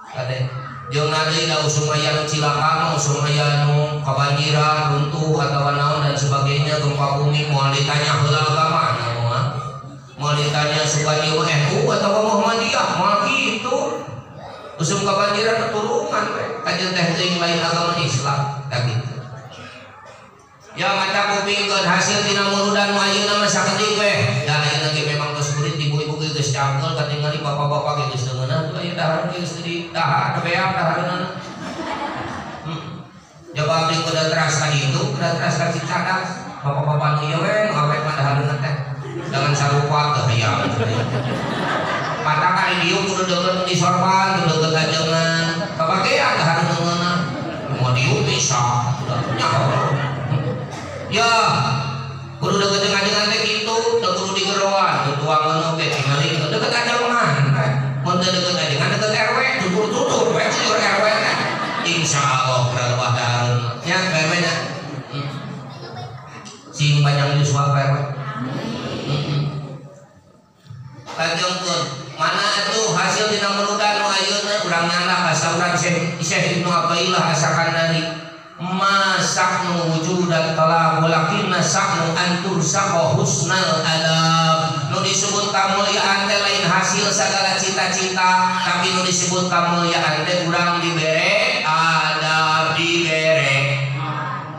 Kade jeung deui da usum aya nu cilaka mah usum aya nu kabanjiran, runtuh atawa naon dan sebagainya, gempa bumi moal ditanya heula agama mah. Moal ditanya sugan ieu NU atawa Muhammadiyah, moal kitu. Usum kabanjiran turungan we, kajeun teh teuing lain agama Islam, tah kitu. Ya mata kupingkeun hasil tina muludan nu ayeuna mah sakedik we. Da ayeuna ge memang geus kurit ibu-ibu ge geus cangkeul katingali bapak-bapak ge geus deungeunah tuh aya dahar ge geus di dahar beak dahareunana. Jaba abdi kuda teras ka ditu, kuda teras ka Cicadas. Bapak-bapak nu ieu we nu awet mah dahareunna teh. Jangan sarupa teu hayang. Mata ka di dieu kudu deukeut di sorban, kudu deukeut ajengan. Kabagean dahareunna. Mau dieu bisa. Nya. Ya, kudu deket jeung ajengan teh kitu, teu kudu digeroan, teu tuangan oge tingali deket ajengan. Mun teu deket ajengan deket RW, tutur-tutur we seueur RW teh. Insyaallah berubah daun. Nya RW nya. Sing banyak yuswa RW. Amin. Lajengkeun, mana atuh hasil dina muludan nu ayeuna urang nyandak asa urang Syekh Ibnu Athaillah Asakandari. Masaknu wujudan telah walakinna saknu antur sako husnal adab. Nu disebut kamuliaan teh lain hasil segala cita-cita, tapi nu disebut kamuliaan teh urang dibere adab, dibere.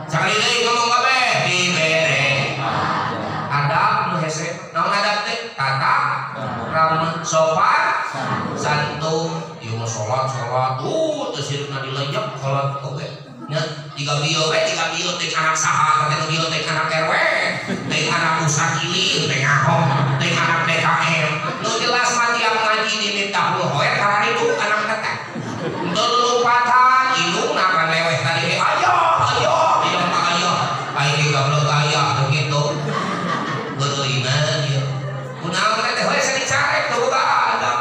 Sakali deui ngomong kabeh dibere adab nu hese. Naon adab teh? Tata krama, sopan, santun. Ieu mah salat-salat, teu sirupna dilejek salat oge. Nya tiga bieu we, tiga bieu teh anak saha, teh bieu teh anak RW, teh anak Usakili, teh ngahong, teh anak DKM. Nu jelas mah tiap ngaji di Miftahul Khoir karena itu anak teh. Teu lupatan indungna kan leweh tadi ge ayo ayo ieu mah ayo. Aing ge goblok aya begitu. Beureuyna ieu. Kunaon teh we sadicarek teu boga adab.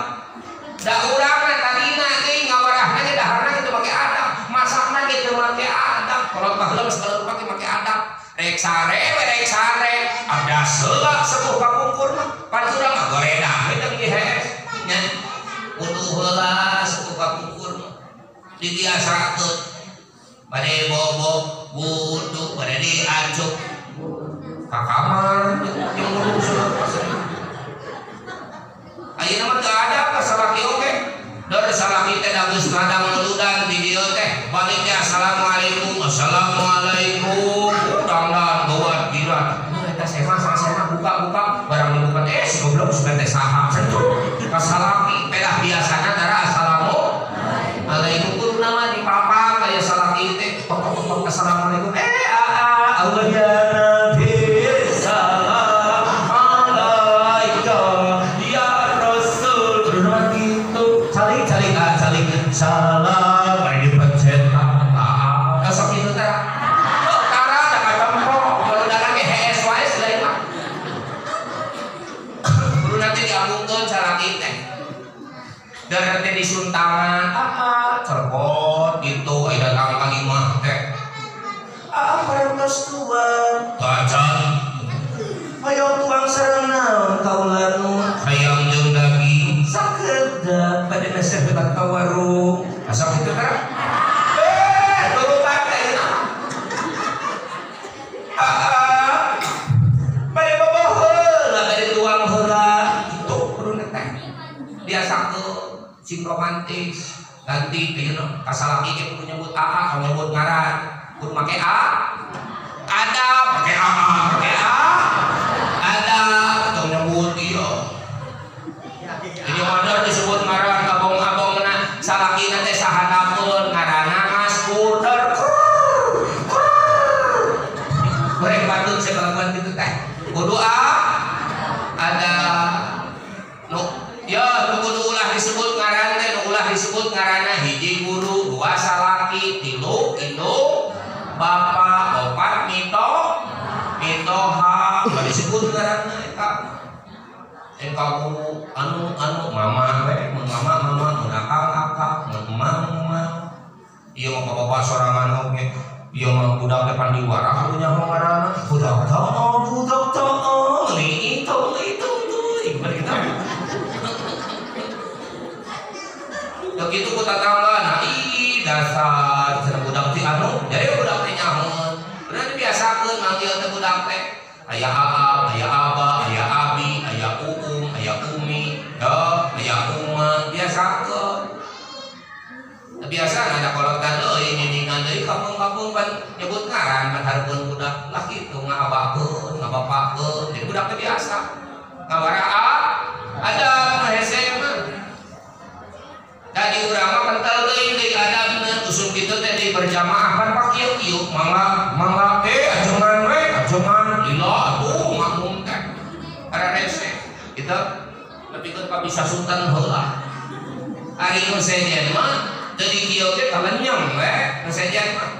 Da urang mah tadina ge ngawarahna ge daharna kitu make adab. Masakna ge teu make adab. Kolot baheula geus kalau make adab. Rek sare we rek sare. Abdas heula sepuh kapungkur mah. Pan urang mah goredah we teh geus. Nya kudu heula sepuh kapungkur mah. Dibiasakeun. Bade bobo wudu bade diancuk ka kamar jeung wudu salah. Ayeuna mah teu ada ka salaki oge. Dor salaki teh da geus ngadang muludan di dieu teh balik teh assalamualaikum assalamualaikum dangdan gawat giran. Eta sema sema buka-buka barang dibuka teh si goblok sugan teh saha centuh ka salaki pedah biasana tara assalamualaikum kudu nama di papang aya salaki teh tok tok tok assalamualaikum a Allah ya nabi salam alaika ya rasul kudu nama kitu calik calik ah calik salam bari dipencet ah sok kitu teh tara da katempo kalau darah ge hees wae lain mah kudu nanti diambungkeun salaki teh dan nanti disuntangan cerpot gitu aya datang ka imah teh parantos tuang tacan hayang tuang sareng naon kaula nu hayang jeung daging sakedap bade meser heula ka warung asa kitu teh turutan teh bade bobo heula bade tuang heula kitu kudu teh biasakeun sing romantis ganti ayeuna ka salaki ge kudu nyebut aa kalau nyebut ngaran kudu make a adab make a make a adab tong nyebut ieu. Jadi modal disebut ngaran abong-abongna salakina teh sahanapeun ngaranna Mas Kuder. Goreng batu Garut saya kelakuan gitu teh. Kudu ada nu ya nu kudu ulah disebut ngaran teh, nu ulah disebut ngaranna hiji guru, dua salaki, tilu indung, bapak, opat mito, mitoha, ulah disebut ngaranna eta. Engkau guru anu anu mama we, mun mama mama, mun akang akang, mun emang emang. Ieu mah bapak sorangan oge. Ieu mah budak teh pandiwara kudu nyaho ngaranna. Budak too, budak too, li itu itu gimana kita? Begitu ku tatangga, nah ih dasar cenah budak teh anu, jadi budak teh nyaho. Bener dibiasakeun manggil teh budak teh. Aya aa, aya aba, aya abi, aya uum, aya umi, ya, aya uma, biasakeun. Biasa ada kolotan deui nyindingan deui kampung-kampung pan nyebut ngaran pan hareupeun budak lah kitu ngabakeun, ngabapakeun. Jadi budak teh biasa. Ngawara ada hese mah. Tadi urang mah kental teuing deui adabna usum kitu teh di berjamaah pan pakieu-kieu mangga mangga ajengan we ajengan lila atuh makmum teh. Ararese kitu nepikeun ka bisa sultan heula. Ari nu sejen mah teu kieu teh kalenyem we nu sejen mah.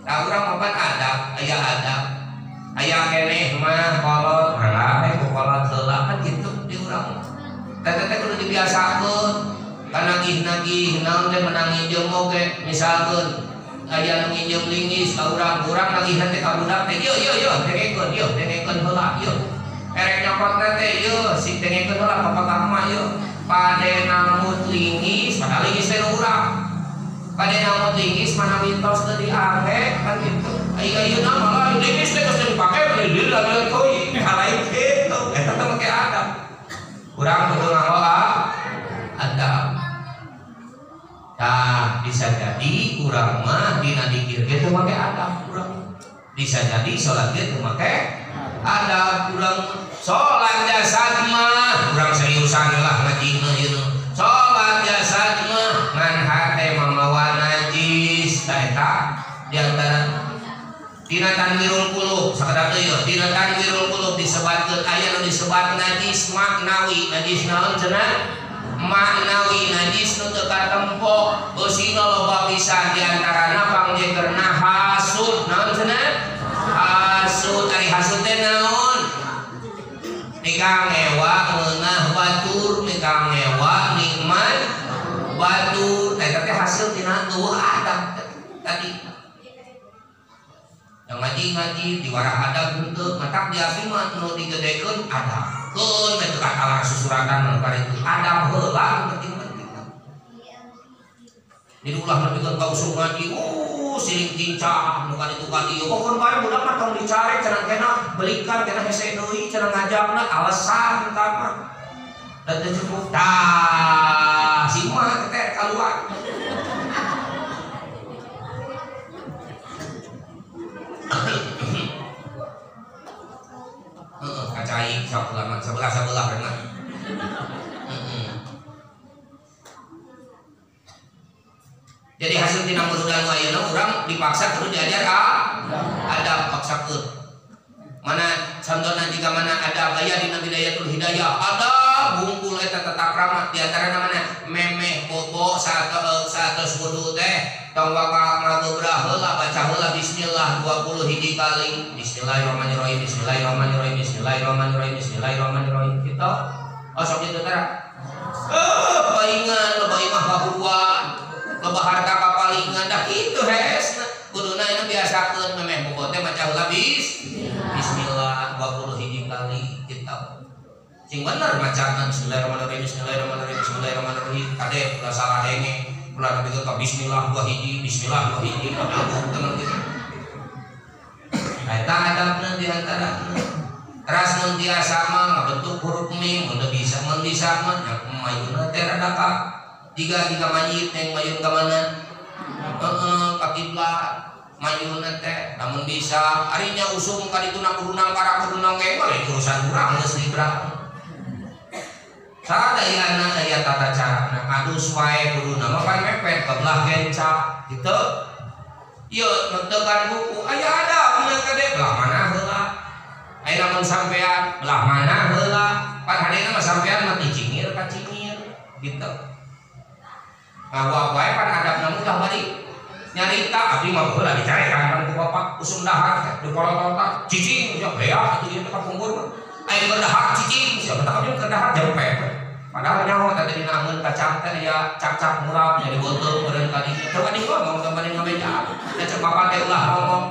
Tah urang mah pan adab, aya adab. Aya keneh mah kolot, mangga we ku kolot heula kan kitu di urang mah. Teh teh kudu dibiasakeun. Kanagih-nagih naon teh menang nginjem oge misalkeun aya nu nginjem linggis ka urang, urang nagihna teh ka budak teh yeuh yeuh yeuh dengekeun yeuh dengekeun heula yeuh. Erek nyokotna teh yeuh si dengekeun heula ka bapak mah yeuh. Pade namut linggis padahal linggis teh nu urang. Pade namut linggis mana wintos teu diangge kan kitu. Ai ayeuna malah linggis teh geus teu dipake beli lila teuing lain kitu. Eta teh make adab. Urang kudu nganggo adab. Nah, bisa jadi urang mah dina dikir ge teu make adab urang. Bisa jadi salat ge teu make adab urang. Salat jasad mah urang seriusan lah ngajina ieu. Salat jasad mah ngan hate mamawa najis ta eta di antara dina tanwirul qulub sakedap teh ieu dina tanwirul qulub disebatkeun aya nu disebat najis maknawi. Najis naon cenah? Maknawi najis nu teu katempo eusina loba pisan di antarana pangjekerna hasud. Naon cenah? Hasud. Ari hasud teh naon? Mikangewa ngeunah batur, mikangewa nikmat batur. Eta teh hasil tina eueuh adab tadi. Yang ngaji-ngaji diwarah adab henteu, matak di abdi mah nu digedekeun adab. Keun we teu katalar susuratan nu karitu. Adab heula nu penting-penting. Jadi ulah nepikeun ka usum ngaji, siring cincah nu kaditu ka dieu. Pokon bae budak mah tong dicari cenah kena belikan kena hese deui cenah ngajakna alasan eta mah. Da teu cukup tah si mah teh kaluar. Heeh, kacai sok ulama sebelah-sebelah mah. Jadi hasil tina murudan ayeuna urang dipaksa kudu diajar adab paksakeun. Mana contohna jika mana ada aya dina Bidayatul Hidayah adab bungkul eta tata krama di antarana mana memeh bobo saatos wudu teh tong waka ngagebrah heula baca heula bismillah 20 hiji kali. Bismillahirrahmanirrahim bismillahirrahmanirrahim bismillahirrahmanirrahim bismillahirrahmanirrahim kitu. Oh sok kitu tara. Palingan loba imah kaburuan loba harta kapalingan dah kitu hesna kuduna ieu biasakeun memeh bobo teh maca heula bismillah 20 hiji kali kitu. Sing bener macana bismillahirrahmanirrahim bismillahirrahmanirrahim bismillahirrahmanirrahim kade ulah salah denge ulah nepikeun ka bismillah 2 hiji bismillah 2 hiji teman kitu. Eta adabna di antarana. Teras mun tiasa mah ngabentuk huruf mim mun bisa mun bisa mah nya mayunna teh rada ka jiga jiga mayit neng mayun ka mana? Heeh, ka kiblat mayunna teh lamun bisa ari nya usum ka ditu na kudu nangkara kudu nangge mah lain urusan urang geus libra. Sadayana aya tata carana adus wae kuduna mah pan mepet ka belah genca kitu. Ieu nentekan buku aya adabna kade belah mana heula. lamun sampean belah mana heula pan hadena mah sampean mah dicingir ka cingir gitu. Ngawa wae pan adabna ulah bari nyarita abdi mah heula dicarekan kan ku bapak usum dahar teh dipolototan cicing sia bea atuh ieu teh kapungkur mah aya keur dahar cicing sia teh abdi keur dahar jampe. Padahal nyaho tadi dina angeun kacang teh aya cak-cak murab nya dibeuteung meureun ka dinya. Teu bade ngomong teu bade ngabejaan. Da cek bapak teh ulah ngomong.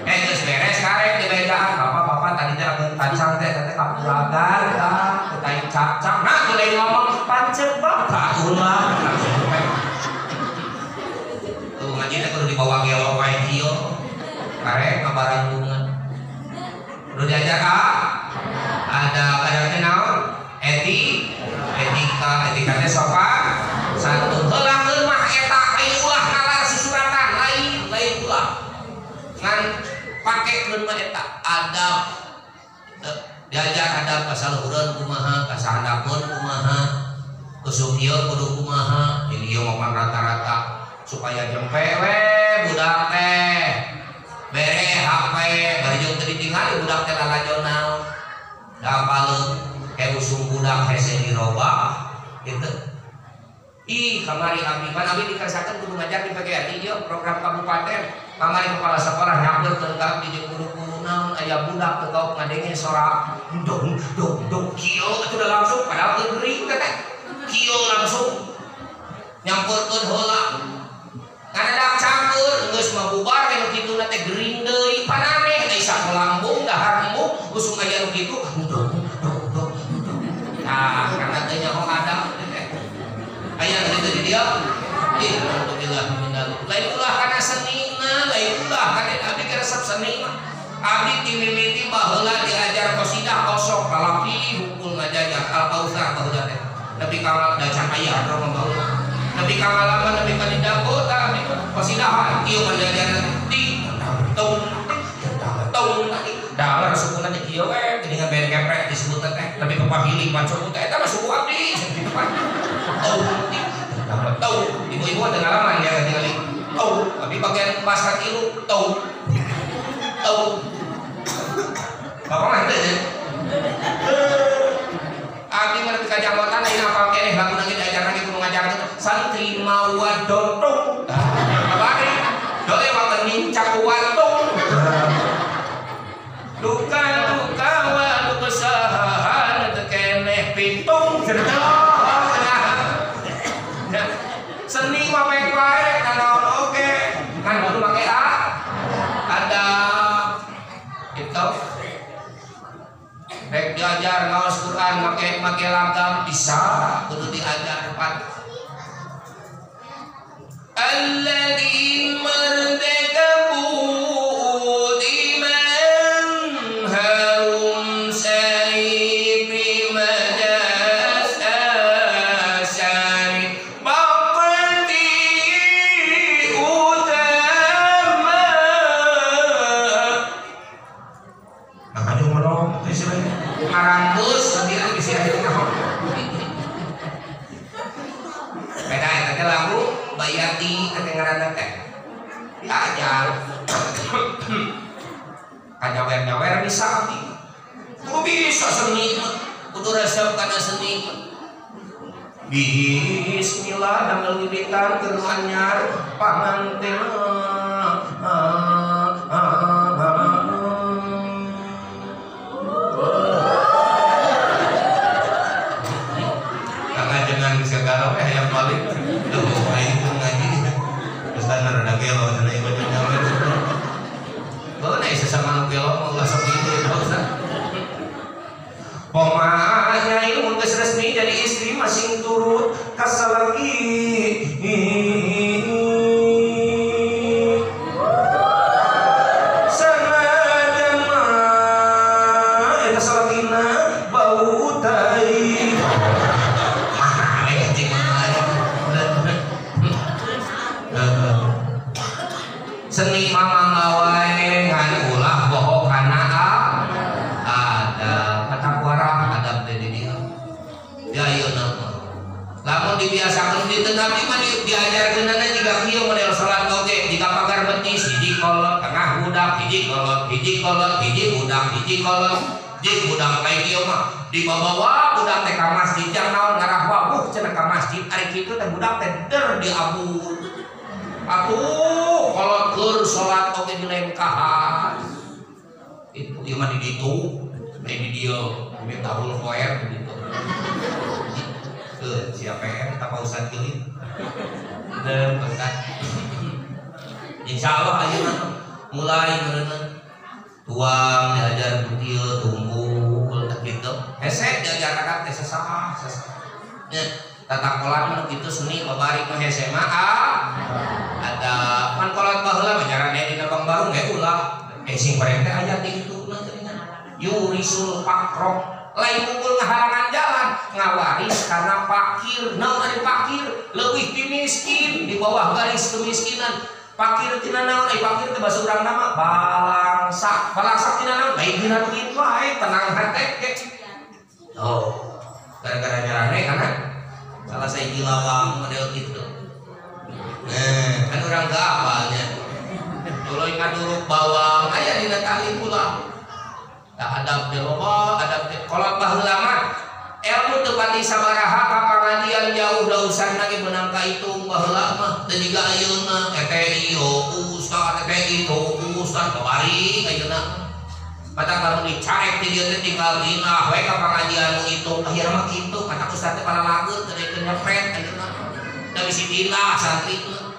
Geus beres karek dibejaan bapak-bapak tadi teh angeun kacang teh teh kapuragan tah teh cak-cak. Nah teu lain ngomong pancet bapak ulah. Tuh ngaji teh kudu dibawa gelo wae kieu. Karek ngabaranggungan. Kudu diajar ada ada teh naon? Etika, etikanya sopan santun. Heula mah eta lain ulah nalar susuratan, lain lain ulah. Ngan pakekeun mah eta adab. Diajar adab kasaluhureun kumaha, kasahandapeun kumaha, usum ieu kudu kumaha, jadi ieu mah rata-rata supaya jempe we budak teh. Bere HP bari jeung teu ditingali budak teh lalajo naon. Da apaleun kayak usum budak hese dirobah gitu. Ih kamari abdi pan abdi dikersakakeun kudu ngajar di PGRI ieu program kabupaten. Kamari kepala sekolah nyamperkeun ka abdi jeung guru-guru naon aya budak teu kaop ngadenge sora dong dong dong kieu atuh udah langsung padahal teu gering teh. Kieu langsung nyamperkeun heula. Ngadadak campur geus mah bubar we nu kituna teh gering deui pan aneh teh sakola embung dahar embung usum aya nu kitu dong dong dong. Nah, karena teu nyaho adab teh. Aya nu kitu di dieu. Ih, alhamdulillah min dzalik. Lain ulah kana senina, lain ulah kana abdi ge resep seni mah. Abdi ti mimiti baheula diajar qasidah kosong lalaki hukul ngajajar Al-Kautsar baheula teh. Nepi ka da can aya mah baheula. Nepi ka ngalaman nepi ka didanggo tah abdi qasidahan kieu mah diajarna ti tong tong dalar sukuna teh kieu we geuningan band keprek disebut teh tapi kepahili pancok teh eta mah suku abdi gitu pan. Tong tong ibu-ibu teh ngalaman ya tingali tong abdi bagian pas ka tilu tong tong bapak mah teh abdi mah nepi ka janggotan ayeuna apal keneh laguna ge diajarna ge kudu ngajarkeun santri mawadotong babari dole mah nincak watung duka duka walu kesahan teu keneh pitung cerita. Seni mah bae wae naon oge kan kudu make a ada itu rek diajar ngaos Quran make make lagam bisa kudu diajar pan alladzi merdeka nyawer-nyawer bisa abdi kudu bisa seni kudu resep kana seni. Bismillah damel wiwitan keur anyar panganten kangajengan segala we hayang balik duh aing teu ngaji geus rada gelo cenah ieu nyawer. Bae sesama nu gelo mah ulah sok kitu ya Ustaz. Pomanya ieu mun geus resmi jadi istri masing turut ka salaki. Sanajan mah eta salakina bau tai. Mana we anjing mah. Seni mah wae ngan ulah bohong kana ada kata warah adab teh di dieu. Ya ayeuna mah. Lamun dibiasakeun di teu abdi mah diajarkeunana jiga kieu model salat oge, jiga pagar betis hiji kolot tengah budak, hiji kolot kolot hiji kolot hiji budak hiji kolot hiji budak lain ieu mah dibawa budak teh ka masjid jang naon ngarah wawuh cenah ka masjid ari kitu teh budak teh der diabur atuh kolot keur salat oge dilengkahan itu ieu mah di ditu lain di dieu Miftahul Khoer gitu. Tuh, siapa yang tak Pak Ustad geulit. Dan Ustad. Insyaallah ayeuna mulai meureunna tuang diajar ku kieu tunggul teh kitu. Hese diajar kakak teh sesah sesah. Nya tata kolan mah kitu seni babari mah hese mah ada pan kolot baheula mah nyarane dina Bang Barung ge ulah. Sing goreng teh aya ti kitu na geuningan. Yurisul pakro lain unggul ngahalangan jalan ngawaris karena fakir naon ari fakir leuwih ti miskin di bawah garis kemiskinan fakir tina naon ai fakir teh basa urang nama balangsak balangsak tina naon lain dina duit wae tenang hate ge oh gara-gara nyarane kana salah sahiji lawang model kitu nah kan urang teu apalnya tuluy ngaduruk bawang aya dina tali pula tak adab teh loba adab teh kolot baheula mah ilmu teu pati sabaraha ka pangajian jauh dausan ge meunang ka hitung baheula mah teu jiga ayeuna teh ieu ustad teh itu ustad babari ayeuna matak lamun dicarek ti dieu teh tinggal dina we ka pangajian nu hitung akhirna mah kitu matak ustad teh palalageun teu daekeun nyepret ayeuna da bisi dina santri mah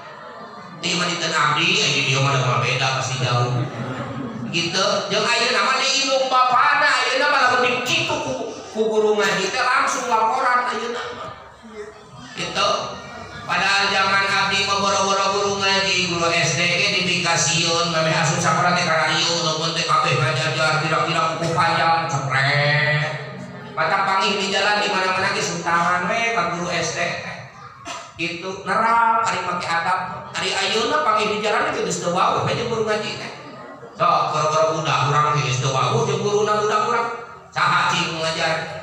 di mah diteun abdi aya di dieu mah beda pasti jauh gitu jeung ayeuna mah diindung bapana ayeuna mah lamun dikitu ku guru ngaji teh langsung laporan ayeuna mah gitu padahal zaman abdi mah boro-boro guru ngaji guru SD ge dipikasieun memeh asup sakola teh kararieu lamun teh kabeh ngajajar kira-kira kuku panjang cepret matak pangih di jalan di mana-mana ge suntangan we ka guru SD teh gitu nerap ari make adab ari ayeuna pangih di jalan ge geus teu wawuh we jeung guru ngaji teh sok gara-gara budak urang geus teu wawuh jeung guruna budak urang saha cing mengajar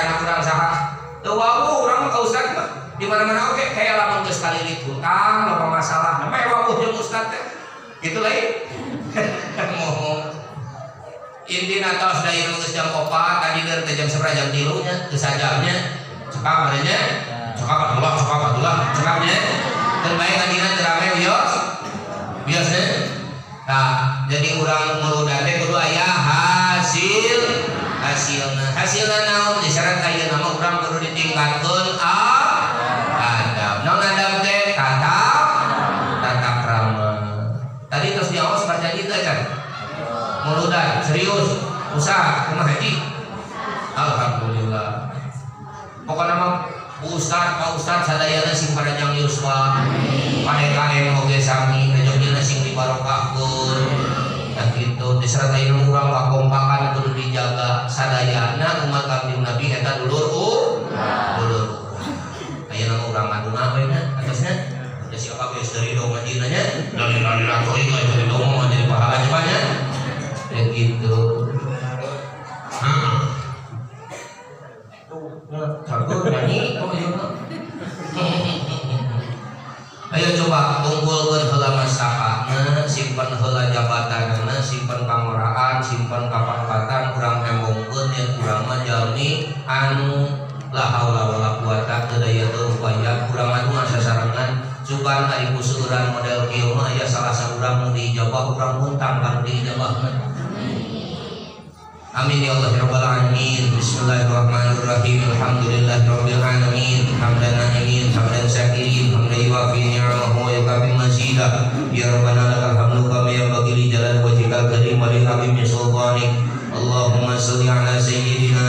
anak urang saha teu wawuh urang mah ka ustad mah di mana-mana oge kayak lamun geus kalilit hutang loba masalah mah wawuh jeung ustad teh kitu lain ngomong intina tos da ieu geus jam 4 tadi teh jam sabaraha jam 3 nya geus sajamnya cekap adanya cekap atulah cekap atulah cekapnya teu bae ngadina teu rame wios biasanya. Nah, jadi urang muludan teh kudu aya hasil hasilna. Hasilna naon? Disyarat ayeuna mah urang kudu ditingkatkeun adab. Naon adab teh? Tata tata krama. Tadi terus diaos parjanji teh kan? Muludan serius, usaha kumaha haji? Alhamdulillah. Pokona mah Bu Ustad, Pak Ustad sadayana sing panjang yuswa. PDKM oge sami rejekina sing dibarokahkeun. Nah kitu diserat ayeuna urang kakompakan kudu dijaga sadayana umat Kangjeng Nabi eta dulur dulur. Ayeuna urang ngadunga we nya atasnya. Da siapa geus dari do ngajina nya? Dari dari dari do mah jadi pahala nya nya. Ya gitu. Cagur nyanyi kok ieu. Ayo coba kumpulkeun heula masakana, simpen heula jabatanana, simpen pangoraan, simpen kapangkatan, urang embongkeun yen urang mah jalmi anu la haula wala quwata teu daya teu upaya, urang anu sasarengan sugan ari kuseuran model kieu mah aya salah saurang nu diijabah urang muntang kanu diijabahna. Amin ya Allah ya rabbal alamin. Bismillahirrahmanirrahim. Alhamdulillahirabbil alamin. Hamdan na'imin, hamdan syakirin, hamdan yuwafi ni'amahu wa yukafi mazidah. Ya rabbana lakal hamdu kama yanbaghi li jalali wajhikal karim wa li 'azimi sultanik. Allahumma shalli ala sayyidina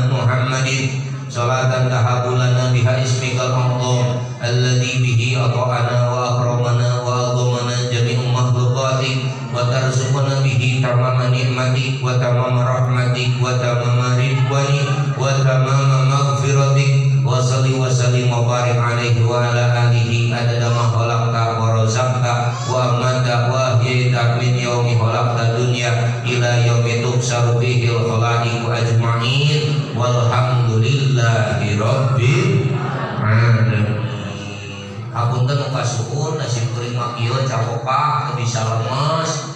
Muhammadin salatan tahabu lana biha ismikal a'zam alladzi bihi ata'ana wa akramana wa 'azzamana jami'u makhluqatik wa tarzuqna bihi tamama ni'matik wa tamama rahmatik wa tamama ridwanik wa tamama maghfiratik wa salli wa sallim wa barik alaihi wa ala alihi adada ma khalaqta wa razaqta wa amanta wa ahyayta min yaumi khalaqta dunya ila yaumi tubsaru fihi al-khalaiqu ajma'in walhamdulillahi rabbil alamin. Hapunten nu kasuhun nasib kuring mah kieu capoka teu bisa lemes.